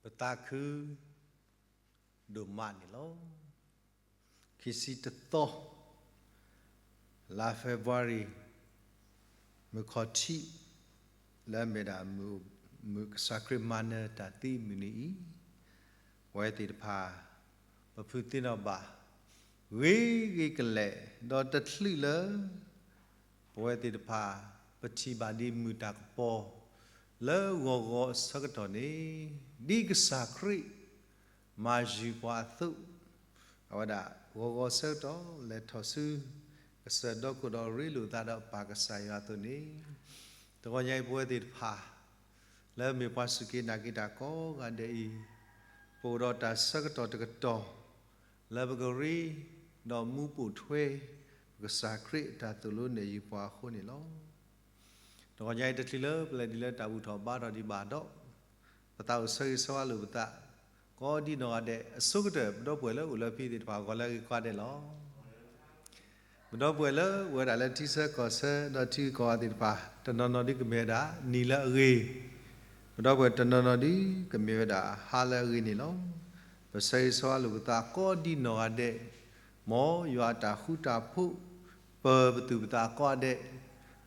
ပသးခုဒိၣ်မးန့ၣ်လီၤ. ခံဆံတသီ လါ February မုၢ်ခီၣ်ထံး လၢအမ့ၢ်ဒၣ်မုၢ် မုၢ်ကစၢ်ခရံာ်မၤနၢၤတၢ်သံအမုၢ်နံၤအံၤ, ပဝဲသ့ၣ်တဖၣ် ပဖုးသ့ၣ်နီၣ်ဘၣ် ဂ့ၤဂ့ၤကလဲာ် ဒီးတချုးလၢ ပဝဲသ့ၣ်တဖၣ် ပထံၣ်ဘၣ်ဒ်မုၢ်တၢ်ကပီၤ လၢဂီၤဂီၤအဆၢကတီၢ်န့ၣ်, ဒ်ကစၢ်ခရံာ် မၤယုၤပှၤအသိး, အဝဲဒၣ်ဂီၤဂီၤဆၢကတီၢ် လဲၤထီၣ်ဆူ ကစၢၢ်ဒီခိၣ်ဒီးရ့လိာ်သးဒီးပၢ်ကစၢ်ယွၤအသိးန့ၣ်, တဂီၤညါအံၤ ပဝဲသ့ၣ်တဖၣ် လၢမ့ၢ်ပှၤစူၢ်က့ၤနာ်က့ၤတၢ်ကိးဂၤဒဲးအံၤ, ပအိၣ်ဒီးတၢ်ဆၢကတီၢ်တကတီၢ် လၢပကရ့ ဒီးမူပိာ်ထွဲ ပကစၢ်ခရံာ်အတၢ်သိၣ်လိနဲၣ်ယုၤပှၤအဃိန့ၣ်လီၤ. တဂီၤညါအံၤ တချုးလၢပလဲၤဒ်လၢတၢ်ဘူၣ်ထီၣ်ဘါထီၣ်ဒံးဘၣ်ဒီး, ပသးအိၣ်ဆၢဂ့ၤဆၢဝါလိာ်ပသး ကိးဒံနီၢ်ဂၤဒဲးအဆိကတၢၢ်, ပဒီပုၢ်ဝဲၢ်လၢအိၣ်လၢဖဲသ့ၣ်တဖၣ် ဂီၤလၢအဂ့ၤကိးဂၤဒဲးလီၤ. ပဒီပုၢ်ဝဲၢ်လၢအိၣ်ဝဲဒၣ်လၢထံဆၢကီၢ်ဆၢ ဒီးထံဂုၤကီၢ်ဂၤသ့ၣ်တဖၣ် တနီၤနီၤဒုကမ့ၢ်ဝဲဒၣ်နံၤလၢအဂ့ၤ, ပဒီပုၢ်ဝဲၢ်တနီၤနီၤဒုကမ့ၢ်ဝဲဒၣ်ဟါလၢအဂ့ၤန့ၣ်လီၤ. ပဆၢဂ့ၤဆၢဝါလိာ်ပသးကိးဒံနီၢ်ဂၤဒဲး, မ်ယွၤအတၢ်ဃူတၢ်ဖိး ပၢၤပသူၣ်ပသးကိးဂၤဒဲး,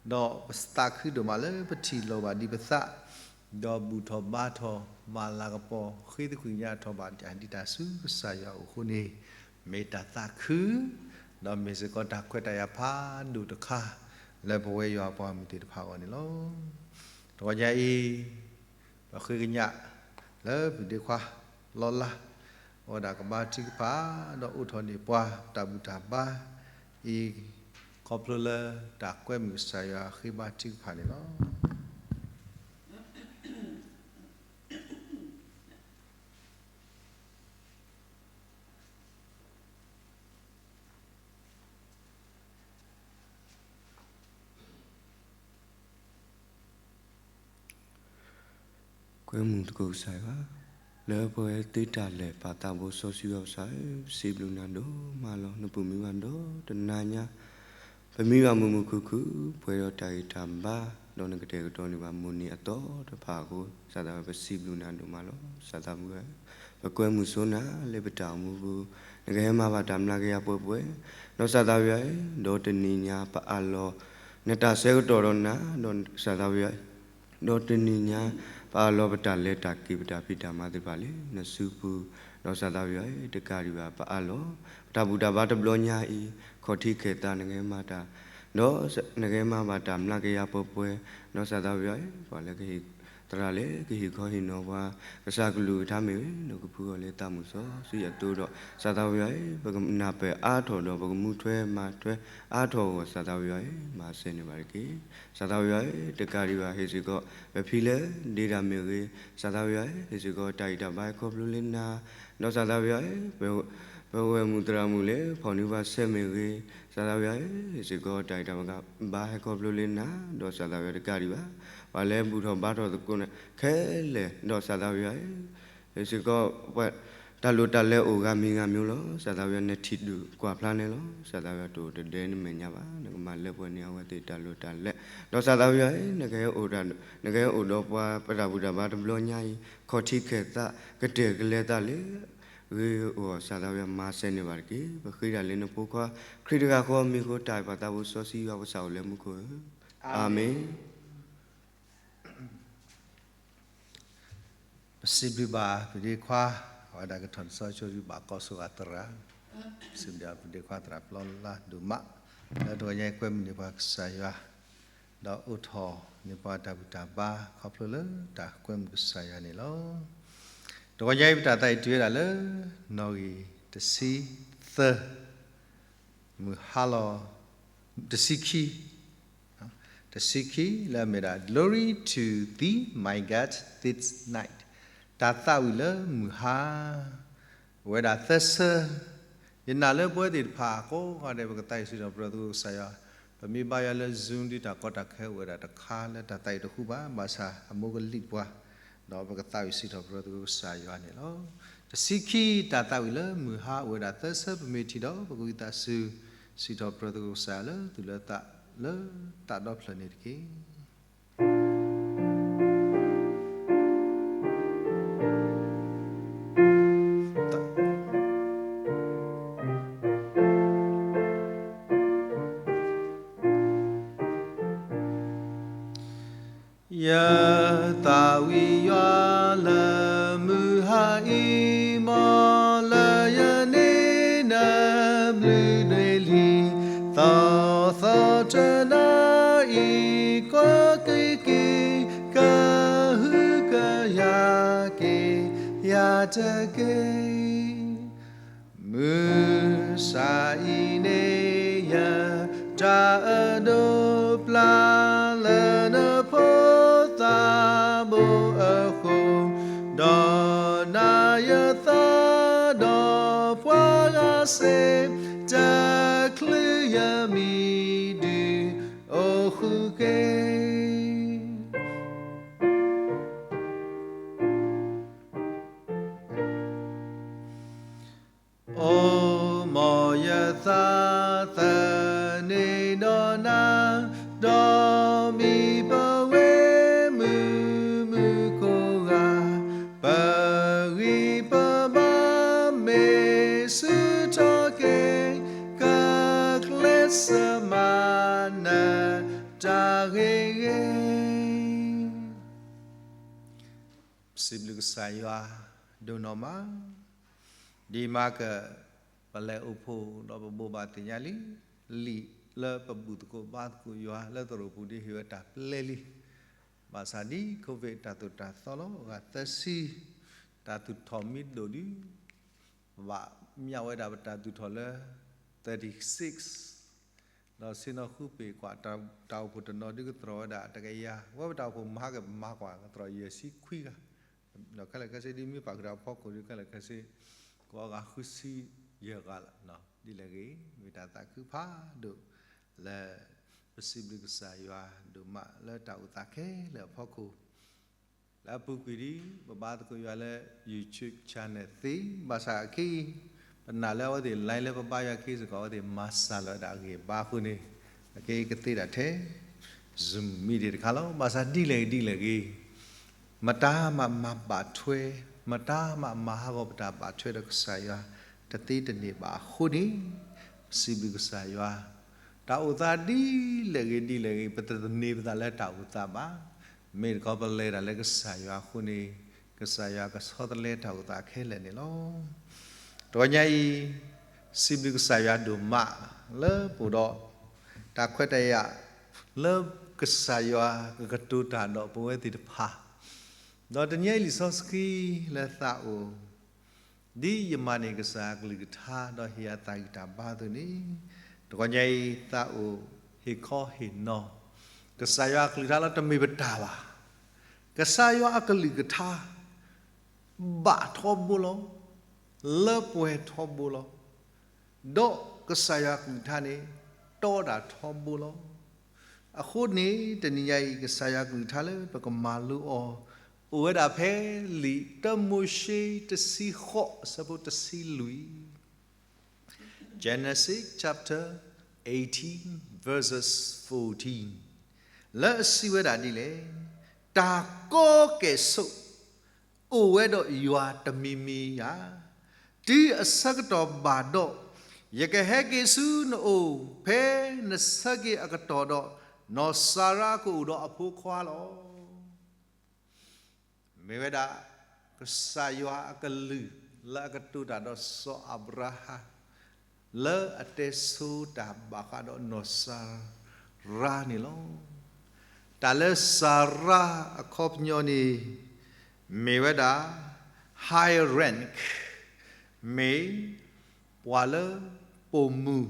ဒီးပသးခုဒိၣ်မးလၢပထံၣ်လိာ်ဘၣ်ဒံးပသး, ဒီးဘူၣ်ထီၣ်ဘါထီၣ် မၤလၤကပီၤ ဃ့သကွံာ်ညါထီၣ်ဘၣ်ဒံးတၢ်ဆူကစၢ်ယွၤအအိၣ်အဃိန့ၣ်, မ့ၢ်တၢ်သးခု ဒီးမ့ၢ်စ့ၢ်ကီးတၢ်ခွဲးတၢ်ယာ်ဖးဒိၣ်တခါ လၢပဝဲယွၤအပှၤမုၢ်သ့ၣ်တဖၣ်အဂီၢ်န့ၣ်လီၤ. တဂီၤညါအံၤ ပဃ့ကညး လၢပုၢ်ဒ့ခွါလီလါ အဝဲဒၣ်ကဘါထုကဖၣ် ဒီးအိးထီၣ်န့ၢ်ပှၤတၢ်ဘူၣ်တၢ်ဘါအံၤ, ခီဖျိလၢတၢ်ကွဲမုာ်ကစၢ်ယွၤဃ့ဘါထုကဖၣ်န့ၣ်လီၤ. ကွဲမုာ်သကိးကစၢ်ယွၤ, လၢပှဲၤသုတၢ်လဲၤပာ်သးဘိစီဆှံယွၤကစၢ်ဧၢ, ပစံးဘျုးနၤဒိၣ်မးလီၤ. နပိာ်မုၣ်ဘၣ်ဒီးတနၤညါ ပမံဘၣ်မုာ်မုာ်ခုၣ်ခုၣ် ပှဲၤဒီးတၢ်ဂ့ၤတၢ်ဘါ, ဒီးနကတဲာ်ကတီၤန့ၢ်ဘၣ်မိၢ်နံၤအသီတဖၣ်အဃိ, စၢ်သးဝဲပစံးဘျုးနၤဒိၣ်မးလီၤ. စၢ်သးဝဲ ပကွဲမုာ်ဆိနၤလၢပတၢ်အိၣ်မူပူၤ, နကဟဲမၤဘၣ်တၢ်မျးကယၤပှဲၤပှဲၤ, ဒီးစၢ်သးဝဲ ဒီးတနံၤညါပအးလီၤ နတၢ်ဆၢကတီၢ်ဒီးနၤ, ဒီးစၢ်သးဝဲ ဒီးတနံၤညါ ပအးလီၤပတၢ်လဲၤတၢ်က့ၤ ပတၢ်ဖံးတၢ်မၤသ့ၣ်တဖၣ်လၢနစုပူၤ, ဒီးစၢ်သးဝဲ တကးဒံးဘၣ် ပအးလီၤ ပတၢ်ဘူၣ်တၢ်ဘါတဘျီညါအံၤ ခီၣ်ထံးခဲးသးနကဟဲမၤတၢ်, ဒီးနကဟဲမၤဘၣ်တၢ်မျးကယၤပှဲၤပှဲၤ, ဒီးစၢ်သးဝဲ ပှၤလၢကဟ့ၣ်သရၣ်လၢကဟ့ၣ်ခီဟ့ၣ်နီၤပှၤ ကစၢ်ကလုၢ်ကထါမ့ၢ်ဂ့ၤ, နကဖုဂီၤလၢသးမုၢ်စီဆှံအသိဒီး, စၢ်သးဝဲ ပကနၢ်ပၢၢ်အါထီၣ်ဒီး ပကမူထွဲမၤထွဲအါထီၣ်အဂီၢ် စၢ်သးဝဲ မၤစၢၤန့ၢ်ဘၣ်တက့ၢ်. စၢ်သးဝဲ တကးဒံးဘၣ် ဟ့ၣ်စ့ၢ်ကီး ပဖံလၢဒ့တၢ်မ့ၢ်ဂ့ၤ, စၢ်သးဝဲ ဟ့ၣ်စ့ၢ်ကီးတၢ်ဂံၢ်တၢ်ဘါဟဲခီဖျိလၢနၤ, ဒီးစၢ်သးဝဲ ပဝဲၢ်မုၣ်သရၣ်မုၣ်လၢ ဖီၣ်န့ၢ်ပှၤဆဲးမ့ၢ်ဂ့ၤ, စၢ်သးဝဲ ဟ့ၣ်စ့ၢ်ကီးတၢ်ဂံၢ်တၢ်ဘါဟဲခီဖျိလၢနၤ, ဒီးစၢ်သးဝဲတကးဒံးဘၣ် ပှၤလၢဘူၣ်ထီၣ်ဘါထီၣ်သကိးနၤခဲလၢာ်, ဒီးစၢ်သးဝဲ ဟ့ၣ်စ့ၢ်ကီး တၢ်လိၣ်တၢ်လဲၤအိၣ်ဂၤမံၤဂၤမံၤလီၤ. စၢ်သးဝဲ နထံၣ်ဒုးကွၢ်ဖျါန့ၣ်လီၤ. စၢ်သးဝဲ တအိၣ်တဒဲနမဲာ်ညါဘၣ်, နကမၤလၢပှဲၤန့ၢ်အဝဲသ့ၣ်တၢ်လိၣ်တၢ်လဲၤ, ဒီးစၢ်သးဝဲ နကဟဲအိၣ်ဒီးပှၤ ပတၢ်ဘူၣ်တၢ်ဘါတဘျီညါအံၤ ခီၣ်ထံးခဲးသး ကတဲာ်ကလဲၤသးလၢ ဂ့ၤအဂီၢ် စၢ်သးဝဲ မၤစၢၤန့ၢ်ဘၣ်တက့ၢ်. ပဃ့တၢ်လၢနဖိခွါ ခရံာ်တဂၤဃီအမံၤအဃိ, တၢ်အဲၣ်ပၢ်သးဘိစီဆှံယွၤပကစၢ်အိၣ်လၢမူခိၣ်ဧၢ, အၤမ့ၣ်. ပစံးဘျုးဘၣ်ပုၢ်ဒ့ခွါ အဝဲဒၣ်ကထီၣ်န့ၢ်စီဆှံဘၣ်ကီၢ်ဆိၣ်ဂၤသရၣ်, ပစံးဘျုးဘၣ်ပုၢ်ဒ့ခွါသရၣ်ပျီလါဒိၣ်မး လၢတဂီၤညါအံၤကွဲမုာ်န့ၢ်ပှၤကစၢ်ယွၤ, ဒီးအိးထီၣ်န့ၢ်ပှၤတၢ်ဘူၣ်တၢ်ဘါ ခီဖျိလၢတၢ်ကွဲမုာ်ကစၢ်ယွၤန့ၣ်လီၤ. တဂီၤညါအံၤပတၢ်သးဝံၣ်တုၤဝဲဒၣ်လၢ နီၣ်ဂံၢ်တဆံသၢ မုၢ်ဟါလီၤ တဆံခံ, တဆံခံ လၢအမ့ၢ်ဒၣ် Glory to Thee, my God, this night. တၢ်သးဝံၣ်လၢမုၢ်ဟါ အိၣ်ဝဲဒၣ်သၢဆၢ, ယနာ်လၢပဝဲသ့ၣ်တဖၣ်ကိးဂၤဒဲး ပကသးဝံၣ်စံးထီၣ်ပတြၢၤသကိးကစၢ်ယွၤ, ပမ့ၢ်ဘါယွၤလၢ Zoom ဒ်တၢ်ကီတၢ်ခဲအိၣ်ဝဲဒၣ်တခါလၢတၢ်သးဝံၣ်တဃူဘၣ်, ဘၣ်ဆၣ်အမိၢ်ကလံၣ်ပှၤ ဒီးပကသးဝံၣ်စံးထီၣ်ပတြၢၤသကိးကစၢ်ယွၤန့ၣ်လီၤ. တဆံခံ တၢ်သးဝံၣ်လၢမုၢ်ဟါအိၣ်ဝဲဒၣ်သၢဆၢ ပမ့ၢ်ထံၣ်ဒီး ပကဝံသးစူၤ စံးထီၣ်ပတြၢၤသကိးကစၢ်ယွၤလၢသူၣ်လၢသးလၢသးဒီဖျၢၣ်န့ၣ်တက့ၢ်. အံၤမ့ၢ်လၢယန့ၢ်နဘျုးနွံလံ, သီသီတနၤအံၤ ကွၢ်က့ၤက့ၤ ကဟုကယာ်က့ၤယၤတက့ၢ်. မုၢ်ဆါအံၤန့ၣ် ယတၢ်အဒိးပျၢ်လၢနဖိသးဘိအဃိ, ဒီးနၤယသးဒီးပှၤဂၤစ့ၢ်, တချုးယမံၤဒုးအိၣ်ဃုာ်က့ၤ. အိၣ်မ့ၢ်ယသးသန့ၤဒီးနၤ, ဒီးမံပဝဲမုာ်မုာ်ကိးဂၤ, ပဂံၢ်ပဘါမ့ၢ်ဆူၣ်ထီၣ်က့ၤ, ကကျဲးစၢးမၤနၢၤတၢ်ဂ့ၤဂ့ၤ. ပစံးဘျုးကစၢ်ယွၤဒိၣ်နီၢ်မး, ဒ်မၤက ပလဲၤအိၣ်ဖှိၣ်ဒီးပဘိးဘၣ်သ့ၣ်ညါလံ, လံာ်လၢပဘူၣ်သကိးဘါသကိးယွၤလၢသရိာ်ပူၤဒ်ဟ့ၣ်ဝဲတၢ်ပျဲလံ. ဘၣ်ဆၣ်ဒ် COVID တၢ်သိၣ်တၢ်သီလီၤ အဂၤသၢဆံ, တၢ်သူၣ်ထီၣ်မ့ၢ်ဒိၣ်ဒုး ပဘၣ်မၠးဝဲဒၣ်ပတၢ်သူၣ်ထီၣ်လၢ thirty-six ဒီးဆ့ၣ်နီၤဃုပ့ၤကွၢ် တၢ်အိၣ်ဖှိၣ်တနီၤဒုးကတြီၤဝဲဒၣ်တကယၤ, ဝဲပတၢ်အိၣ်ဖှိၣ်မၤကမၤကွၢ် ကတြီၤယဲၢ်ဆံခွံဂၤ, ဒီးခဲလၢာ်ခဲဆ့ဒ်မ့ၢ်ပာ်ဃုာ်ဒီးအဖီခိၣ်ဒုး ခဲလၢာ်ခဲဆ့ ကိးဂၤဃုဆံယဲၢ်ဂၤလီၤ. ဒ်လဲၣ်ဂ့ၤ မ့ၢ်တၢ်သးခုဖးဒိၣ်လၢ ပစံးဘျုးကစၢ်ယွၤဒိၣ်မးလၢတၢ်အိၣ်သးခဲလၢာ်အဖီခိၣ် လၢအပူၤကွံာ်ဒ် ပဘါသကိးယွၤလၢ YouTube channel သ့, ဘၣ်ဆၣ်အခဲအံၤ ပနာ်လၢအဝဲသ့ၣ် live လၢပဘါယွၤခံစ့ၢ်ကီး အဝဲသ့ၣ်မၤစှၤလီၤဝဲဒၣ်အဂံၢ်အဘါအဃိန့ၣ်, အခဲအံၤကသ့ဒၣ်ထဲ Zoom meeting တခါလီၤ. ဘၣ်ဆၣ်ဒ်လဲၣ်ဒ်လဲၣ်ဂ့ၤ, မတၤမးမၤဘၣ်ထွဲ, မတၤမးမၤဟးဂီၤပတၢ်ဘၣ်ထွဲဒီးကစၢ်ယွၤ တသ့တန့ၢ်ဘၣ်အဃိန့ၣ်, ပစံးဘျုးကစၢ်ယွၤ တၢ်အိၣ်သးဒ်လဲၣ်ဂ့ၤဒ်လဲၣ်ဂ့ၤ ပတသန့ၤပသးလၢတၢ်အိၣ်သးဘၣ်. မ့ၢ်တခီပလဲၤတၢ်လၢကစၢ်ယွၤအဃိန့ၣ်, ကစၢ်ယွၤကဆီတလဲတၢ်အိၣ်သးခဲလၢာ်န့ၣ်လီၤ. တဂီၤညါအံၤ, စံးဘျုးကစၢ်ယွၤဒိၣ်မးလၢပအိၣ်ဒီး တၢ်ခွဲးတၢ်ယာ် လၢကစၢ်ယွၤကကတိၤတၢ်ဒီးပဝဲသ့ၣ်တဖၣ်, ဒီးတနံၤအံၤလံာ်စီဆှံလၢသးအိၣ် ဒ်ယမၤန့ၢ်ကစၢ်အကလုၢ်ကထါဒီးဟ့ၣ်အသးဂံၢ်တၢ်ဘါအသိးန့ၣ်, တဂီၤညါအံၤသးအိၣ်ဟ့ၣ်ခီဟ့ၣ်နီၤ, ကစၢ်ယွၤအကလုၢ်ကထါလၢတမ့ၢ်ပတၢ်ဘၣ်. ကစၢ်ယွၤအကလုၢ်ကထါ ဘၣ်ထီဘိလီၤ, လၢပှဲၤထီဘိလီၤ, ဒီးကစၢ်ယွၤအကလုၢ်ကထါန့ၣ် တီဒၣ်ထီဘိလီၤ. အဃိန့ၣ် တနံၤညါအံၤ ကစၢ်ယွၤအကလုၢ်ကထါလၢပကမၤလိအီၤ အိၣ်ဝဲဒၣ်ဖဲလံာ်တၢမိၤၡ့တဆံဃိး အဆၢဖိတဆံလွံၢ် Genesis chapter eighteen, verses fourteen, လၢအစံးဝဲဒၣ်ဒ်လဲၣ်, တၢ်ကီကဲၣ်ဆိး အိၣ်ဝဲဒီးယွၤတမံၤမံၤဧါ. တုၤအဆၢကတီၢ်ဘၣ်ဒီး, ယကဟဲက့ၤဆူနအိၣ် ဖဲနဆၢက့ၤအကတီၢ်ဒီး, နီၢ်စၤရါကအိၣ်ဒီးအဖိခွါလီၤ. မ့ၢ်ဝဲဒၣ် ကစၢ်ယွၤအကလုၢ် လၢအကတိၤတၢ်ဒီးစီၤအၤဘြၤဟၣ် လၢအတဲဆိတၢ်ဘၣ်ဃးဒီးနီၢ်စၤရါန့ၣ်လီၤ. တၢ်လၢစၤရါအခီပညီန့ၣ် မ့ၢ်ဝဲဒၣ် high rank, မ့ၢ်ပှၤလၢပိာ်မုၣ်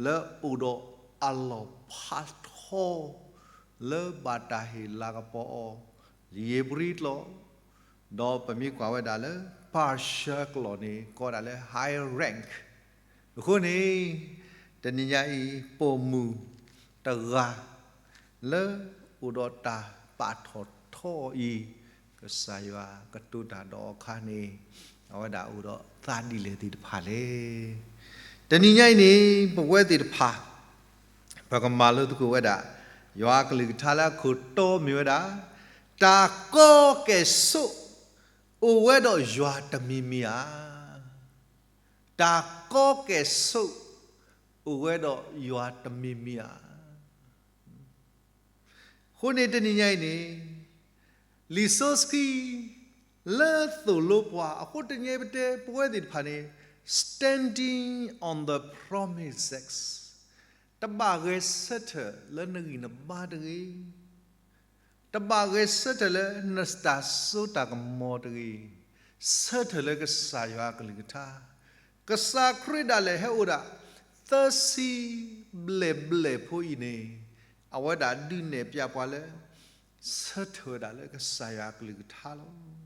လၢအိၣ်ဒီးအလီၢ်ဖးထီ လၢဘၣ်တၢ်ဟ့ၣ်လၤကပီၤအီၤ လၢဧ့ၤဘြံၤကျိာ်, ဒီးပမ့ၢ်ကွၢ်ဝဲဒၣ်လၢ Persia ကျိာ်န့ၣ် ကိးဒၣ်လၢ high rank. အဃိန့ၣ် တနံၤညါအံၤ ပိာ်မုၣ်တဂၤ လၢအိၣ်ဒီးတၢ်ပာ်ထီၣ်ထီအံၤ ကစၢ်ယွၤကတိၤတၢ်ဒီးအခါန့ၣ် အဝဲဒၣ်အိၣ်ဒီးသးဒ်လဲၣ်သ့ၣ်တဖၣ်လဲၣ်. တနံၤညါအံၤန့ၣ် ပဝဲသ့ၣ်တဖၣ် ပကမၤလိသကိးဝဲဒၣ် ယွၤအကလုၢ်ကထါလၢအခိၣ်တီမ့ၢ်ဝဲဒၣ် တၢ်ကီကဲၣ်ဆိး အိၣ်ဝဲဒီးယွၤတမံၤမံၤဧါ. တၢ်ကီကဲၣ်ဆိး အိၣ်ဝဲဒီးယွၤတမံၤမံၤဧါ. အဃိန့ၣ်တနံၤညါအံၤန့ၣ် လံာ်စီဆှံ လၢသိၣ်လိပှၤအဃိ တနံၤအံၤပတဲပဝဲသ့ၣ်တဖၣ်န့ၣ် standing on the promises, တဘၣ်ဂဲၤဆၢထၢၣ်လၢနဂံၢ်နဘါတဂ့ၤ, တဘၣ်ဂဲၤဆၢထၢၣ်လၢနတၢ်စိတၢ်ကမီၤတဂ့ၤ, ဆၢထၢၣ်လၢကစၢ်ယွၤအကလုၢ်ကထါ, ကစၢ်ခရံာ်ဒၣ်လဲာ်ဟဲအိၣ်ဒၣ် သၢဆံဘျဲၣ်ဘျဲၣ်ဖိအံၤန့ၣ်, အဝဲဒၣ်ဒုးနဲၣ်ပျဲပှၤလၢ ဆၢထၢၣ်ဝဲဒၣ်လၢကစၢ်ယွၤအကလုၢ်ကထါလီၤ.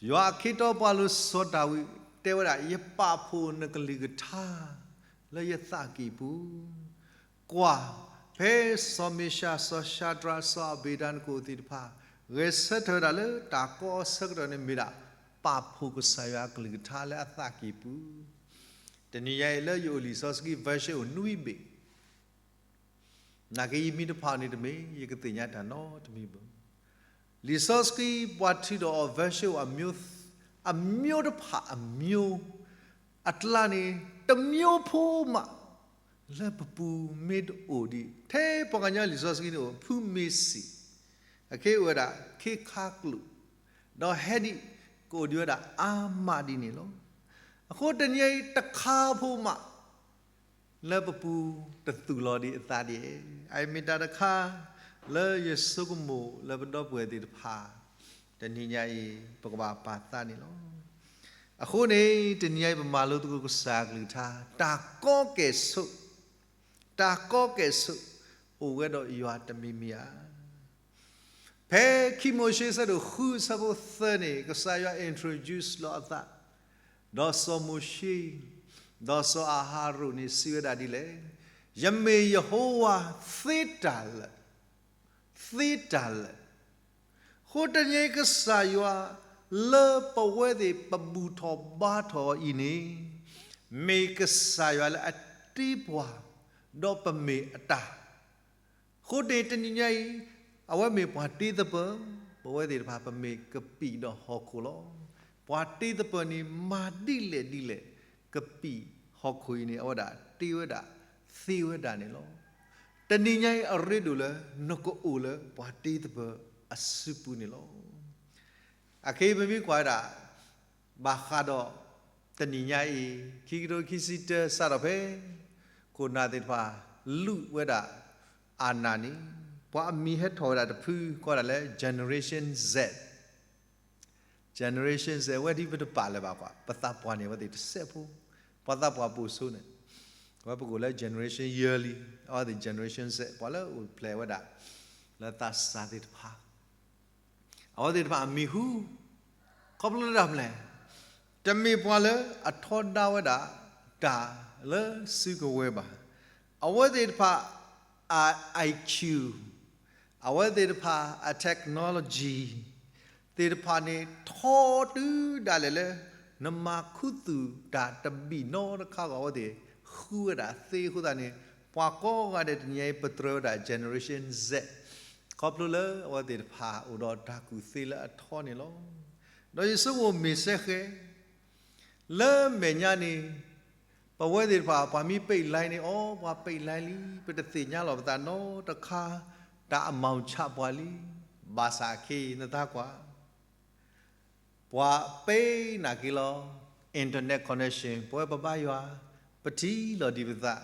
ယွၤအခ့တီပှၤလိၤစီၤဒၤဝံး တဲဝဲဒၣ် ယပာ်ဖှိၣ်နကလုၢ်ကထါ လၢယသးကံၢ်ပူၤ, ကွၢ်, ဖဲစီၤမ့ၡး, စီၤၡၤဒြး, စီၤအဘ့းနကိၣ်သ့ၣ်တဖၣ် ဂဲၤဆၢထၢၣ်ဝဲဒၣ်လၢတၢ်ကီအဆၢကတီၢ်န့ၣ်မ့ၢ်ဒၣ် ပာ်ဖှိၣ်ကစၢ်ယွၤအကလုၢ်ကထါလၢအသးကံၢ်ပူၤ, တနံၤညါအံၤလၢယအိၣ်လံာ်စီဆှံ version အိၣ်နွံဘ့ၣ် နာ်က့ယမံတဖးန့ၣ်တမ့ၢ် ယကသ့ၣ်ညါတၢ်နီတမံၤဘၣ်. လံာ်စီဆှံ ပှၤထုးဒီးအီၤ version အမျိုး, အမျိုးတဖၣ်အမျိုး, အကျါန့ၣ် တမျိုးဖိမး လၢပပူၤမ့ၢ်တအိၣ်ဒံး ထဲပှၤကညီလံာ်စီဆှံန့ၣ်အိၣ် ဖုမ့ၢ်စံး, အခဲအံၤအိၣ်ဝဲဒၣ် ခ့ခါကျိာ်, ဒီးဟဲဒံး ကအိၣ်ဒံးဝဲဒၣ်အါမးဒ်န့ၣ်လီၤ. အဃိတနံၤအံၤ တခါဖိမး လၢပပူၤတသူၣ်လီၤဒံးအသးဒ်အံၤ, အအံၤမ့ၢ်တၢ်တခါ လၢယဆိကမိၣ်လၢပဒီပုၢ်ဝဲၢ်သ့ၣ်တဖၣ် တနံၤညါအံၤ ပကဘၣ်ပာ်သးန့ၣ်လီၤ. အဃိန့ၣ် တနံၤညါအံၤ ပမၤလိသကိးကစၢ်အကလုၢ်ကထါ တၢ်ကီကဲၣ်ဆိး, တၢ်ကီကဲၣ်ဆိး အိၣ်ဝဲဒီးယွၤတမံၤမံၤဧါ. ဖဲခံမိၤၡ့ ဆၢဒိၣ်ဃု ဆၢဖိသၢန့ၣ် ကစၢ်ယွၤ introduce လီၤအသး ဒီးစီၤမိၤၡ့, ဒီးစီၤအၤဟရိၣ်န့ၣ် စံးဝဲဒၣ်ဒ်လဲၣ်, ယမ့ၢ်ယဟိဝၤသ့တၢ်လၢာ်, သ့တၢ်လၢာ်. အဃိတနံၤအံၤကစၢ်ယွၤ လၢပဝဲသ့ၣ်ပဘူၣ်ထီၣ်ဘါထီၣ်အီၤအံၤန့ၣ် မ့ၢ်ကစၢ်ယွၤလၢအတ့ပှၤ ဒီးပမ့ၢ်အတၢ် အဃိန့ၣ်တနံၤညါအံၤ အဝဲမ့ၢ်ပှၤတ့သပၢၤ, ပဝဲသ့ၣ်တဖၣ်ပမ့ၢ်ကပံာ်ဒီးဟီၣ်ခိၣ်လီၤ. ပှၤတ့သပၢၤန့ၣ် မၤဒ်လဲၣ်ဒ်လဲၣ် ကပံာ်ဟီၣ်ခိၣ်အံၤန့ၣ် အဝဲဒၣ်တ့ဝဲဒၣ် သ့ဝဲဒၣ်န့ၣ်လီၤ. တနံၤညါအံၤအရ့ဒိၣ်လၢ နကအိၣ်လၢပှၤတ့သပၢၤအစုပူၤန့ၣ်လီၤ. အခဲအံၤပမ့ၢ်ကွၢ်ဝဲဒၣ် ဘၣ်ဃးဒီး တနံၤညါအံၤ ခံကထိခံဆံတၢ စးထီၣ်ဖဲ ခိၣ်နၢ်သ့ၣ်တဖၣ် လူၤဝဲဒၣ်အါနးန့ၣ် ပှၤအမံၤဟဲထီၣ်ဝဲဒၣ်တဖု ကိးဒၣ်လၢ Generation Z, Generation Z အဝဲဒ်ပတပာ်လၢၤဘၣ်ကွၢ်, ပသးပှၢ်န့ၣ် အဝဲသ့ၣ်တစဲးဖိ, ပှၤသးပှၢ်ပိာ်ဆိန့ၣ် အဝဲပကိးလၢ Generation Yearly, အဝဲသ့ၣ် Generation Z ပှၤလၢအိၣ်ဖျဲၣ်ဝဲဒၣ် လၢသးစၢ်သ့ၣ်တဖၣ် အဝဲသ့ၣ်တဖၣ်အမံၤဟူ ခီဖျိလၢတၢ်မနုၤလဲၣ်, တမ့ၢ်ပှၤလၢအထီဒါဝဲဒၣ် တၢ်လၢစုကဝဲၤဘၣ်. အဝဲသ့ၣ်တဖၣ်အ I Q, အဝဲသ့ၣ်တဖၣ်အ technology သ့ၣ်တဖၣ်န့ၣ် ထီတုၤဒၣ်လဲာ်လၢ နမၤခူသူၣ်တၢ်တဘ့ၣ်နီတခါဂီၢ် အဝဲသ့ၣ်ဃုဝဲဒၣ်သ့အဃိသတးန့ၣ် ပှၤကိးဂၤဒဲးတနံၤအံၤ ပတြၢၤဝဲဒၣ် Generation Z, ခီဖျိလၢအဝဲသ့ၣ်တဖၣ်အိၣ်ဒီးတၢ်ကူၣ်သ့လၢအထီန့ၣ်လီၤ. ဒီးယဆိကမိၣ်မ့ၢ်စ့ၢ်ကီး လၢမဲာ်ညါန့ၣ် ပဝဲသ့ၣ်တဖၣ် ပှၤမ့ၢ်ပိတ် line န့ၣ် အိ ပှၤပိတ် line လံ, ပတသ့ၣ်ညါလီၤပသးနီတခါ, တၢ်အမၤဆးပှၤလံ, ဘၣ်ဆၣ်အခဲအံၤနသးကွၢ် ပှၤပိတ်နာ်က့လီၤ internet connection ပဝဲပဘါယွၤ ပထံၣ်လီၤဒံးပသး,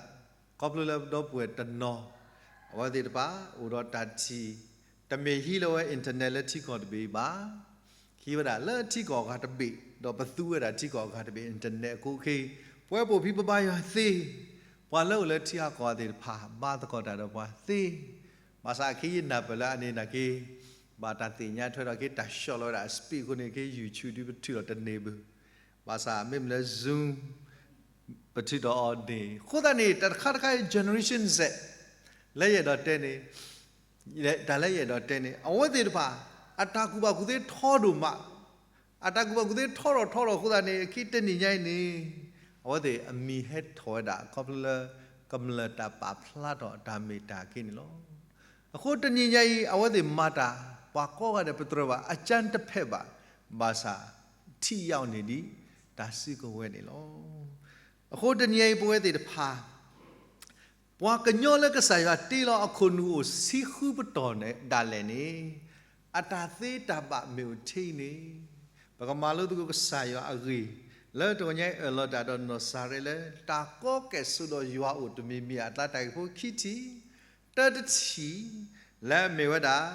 ခီဖျိလၢပဒီပုၢ်ဝဲၢ်တနီၤ အဝဲသ့ၣ်တဖၣ်အိၣ်ဒီးတၢ်ထံၣ် တမ့ၢ်ဟံးလၢဝဲ internet လၢထံကီၢ်တဘ့ၣ်ဘၣ်, ဟံးဝဲဒၣ်လၢထံကီၢ်အဂၤတဘ့ၣ် ဒီးပသူဝဲဒၣ်ထံကီၢ်အဂၤတဘ့ၣ် internet အဃိခဲအံၤ ပဝဲပိာ်ဖံးပဘါယွၤသ့, ပှၤလၢအိၣ်လၢထံဂၤကီၢ်ဂၤသ့ၣ်တဖၣ် ဘါသကိးတၢ်ဒီးပှၤသ့, ဘၣ်ဆၣ်အခဲအံၤယနၢ်ပၢၢ်လၢအန့ၣ်နာ်က့ ဘၣ်တၢ်သ့ၣ်ညါထွဲဒီးက့ တၢ်ဆှီလီၤဝဲဒၣ်အ speed အဃိန့ၣ် က့ YouTube ဒုးပထုးလီၤတန့ၢ်ဘၣ်, ဘၣ်ဆၣ်မ့မ့ၢ်လၢ Zoom ပထုးဒီးအီၤန့ၣ် အဃိသတးန့ၣ် တၢ်တခါတခါအံၤ Generation Z လၢယအဲၣ်ဒိးတဲန့ၣ် တၢ်လၢယအဲၣ်ဒိးတဲန့ၣ် အဝဲသ့ၣ်တဖၣ် အတၢ်ကူၣ်ဘၣ်ကူၣ်သ့ထီဒိၣ်မး, အတၢ်ကူၣ်ဘၣ်ကူၣ်သ့ထီထီၣ်ထီထီၣ်အဃိသတးန့ၣ် အခဲအံၤတနံၤညါအံၤန့ၣ် အဝဲသ့ၣ်အမံၤဟဲထီၣ်ဝဲဒၣ် ခီဖျိလၢ ကမျၢၢ်တၢ်ပာ်ဖျါထီၣ်အတၢ်မ့ၢ်တၢ်က့န့ၣ်လီၤ. အဃိတနံၤညါအံၤ အဝဲသ့ၣ်မၤတၢ် ပှၤကိးဂၤဒဲးပတြၢၤဘၣ် အကၠၢတဖျၢၣ်ဘၣ်, ဘၣ်ဆၣ် ထံၣ်ယါအီၤန့ၣ်ဒံး တၢ်စုကဝဲၤန့ၣ်လီၤ. အဃိတနံၤအံၤပဝဲသ့ၣ်တဖၣ် ပှၤကညီလၢကစၢ်ယွၤတ့လီၤအခိၣ်နူာ်အိၣ်ဆံဃုပတီၢ်ဒၣ်လဲာ်န့ၣ် အတၢ်သ့တၢ်ဘၣ်မ့ၢ်အိၣ်ထဲအံၤန့ၣ် ပကမၤလိသကိးကစၢ်ယွၤအဂ့ၢ်, လၢတဂီၤညါအံၤအၢၣ်လီၤတၢ်ဒီးနီၢ်စၤရဲလၢ တၢ်ကီကဲၣ်ဆိးဒီးယွၤအိၣ်တမံၤမံၤအကျါ တၢ်ဂ့ၢ်ဖိခံထံၣ်, တၢတထံၣ်, လၢအမ့ၢ်ဝဲဒၣ်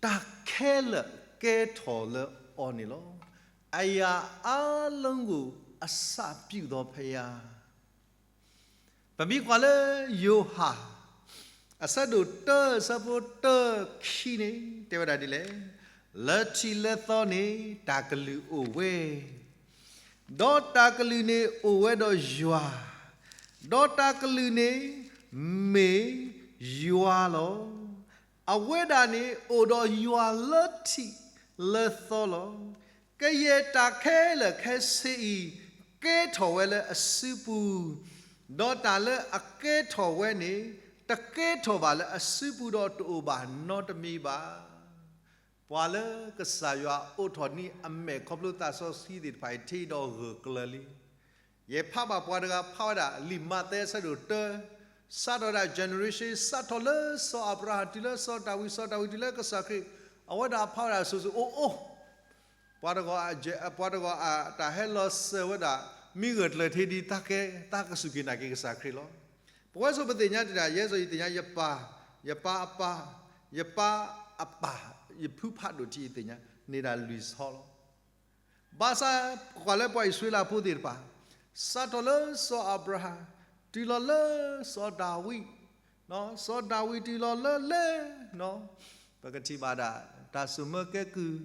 တၢ်ခဲလၢာ်ကဲထီၣ်လၢအီၤန့ၣ်လီၤ. အရာအားလုံးကို အစပြုသောဘုရား ပမ့ၢ်ကွၢ်လၢယိၤဟၣ် အဆၢဒိၣ်တၢ အဆၢဖိတၢ ခံန့ၣ် တဲဝဲဒၣ်ဒ်လဲၣ်, လၢထံးလၢသီန့ၣ် တၢ်ကလုၢ်အိၣ်ဝဲ, ဒီးတၢ်ကလုၢ်န့ၣ်အိၣ်ဝဲဒီးယွၤ, ဒီးတၢ်ကလုၢ်န့ၣ်မ့ၢ်ယွၤလီၤ. အဝဲဒၣ်န့ၣ်အိၣ်ဒီးယွၤလၢထံးလၢသီလီၤ. ကယဲၢ်တၢ်ခဲလၢာ်ခဲဆ့အံၤ ကဲထီၣ်ဝဲလၢအစုပူၤ, ဒီးတၢ်လၢအကဲထီၣ်ဝဲန့ၣ် တကဲထီၣ်ဘၣ်လၢအစုပူၤဒီးတအိၣ်ဘၣ်နီတမံၤဘၣ်. ပှၤလၢကစၢ်ယွၤအိးထီၣ်န့ၢ်အမဲာ်ခီဖျိသးစီဆှံသ့ၣ်တဖၣ်အံၤ ထံၣ်ဒီးဂၢၢ်ကျၢၤလံ. ယဖးဘၣ်ပှၤတဂၤဖးဝဲဒၣ် လံာ်မးသဲအဆၢဒိၣ်တၢ, စးထီၣ်ဝဲဒၣ် generation စးထီၣ်လၢစီၤအၤဘြၤဟၣ် တုၤလၢစီၤဒၤဝံး စီၤဒၤဝံးတုၤလၢကစၢ်ခရံာ်, အဝဲဒၣ်ဖးဝဲဒၣ်စိၤစိၤအိၣ်အိၣ်, ပှၤတဂီၤအ, ပှၤတဂီၤအတၢ်ဟဲလီၤစၢၤဝဲဒၣ် မ့ၢ်ဂၢၢ်ကျၢၤထံဒ် တၢ်ကစူၢ်က့ၤနာ်က့ၤကစၢ်ခရံာ်လီၤ. ပဝဲစိၤပသ့ၣ်ညါတ့ၢ်ဒၣ် ယဲစိၤယသ့ၣ်ညါ ယပၢ်, ယပၢ်အပၢ်, ယပၢ်အပၢ်, ယဖုဖးဒိၣ်ထံယသ့ၣ်ညါ န့ၢ်ဒၣ်လွံၢ်ဆီလီၤ. ဘၣ်ဆၣ်ကွၢ်လၢပှၤအံၣ်စရ့လးဖိသ့ၣ်တဖၣ်, စးထီၣ်လၢစီၤအၤဘြၤဟၣ်, တုၤလီၤလၢစီၤဒၤဝံး, စီၤဒၤဝံးတုၤလီၤလၢလဲၣ်, ပကထံၣ်ဘၣ်ဒၣ် တၢ်စိာ်မၢကဲကုၢ်,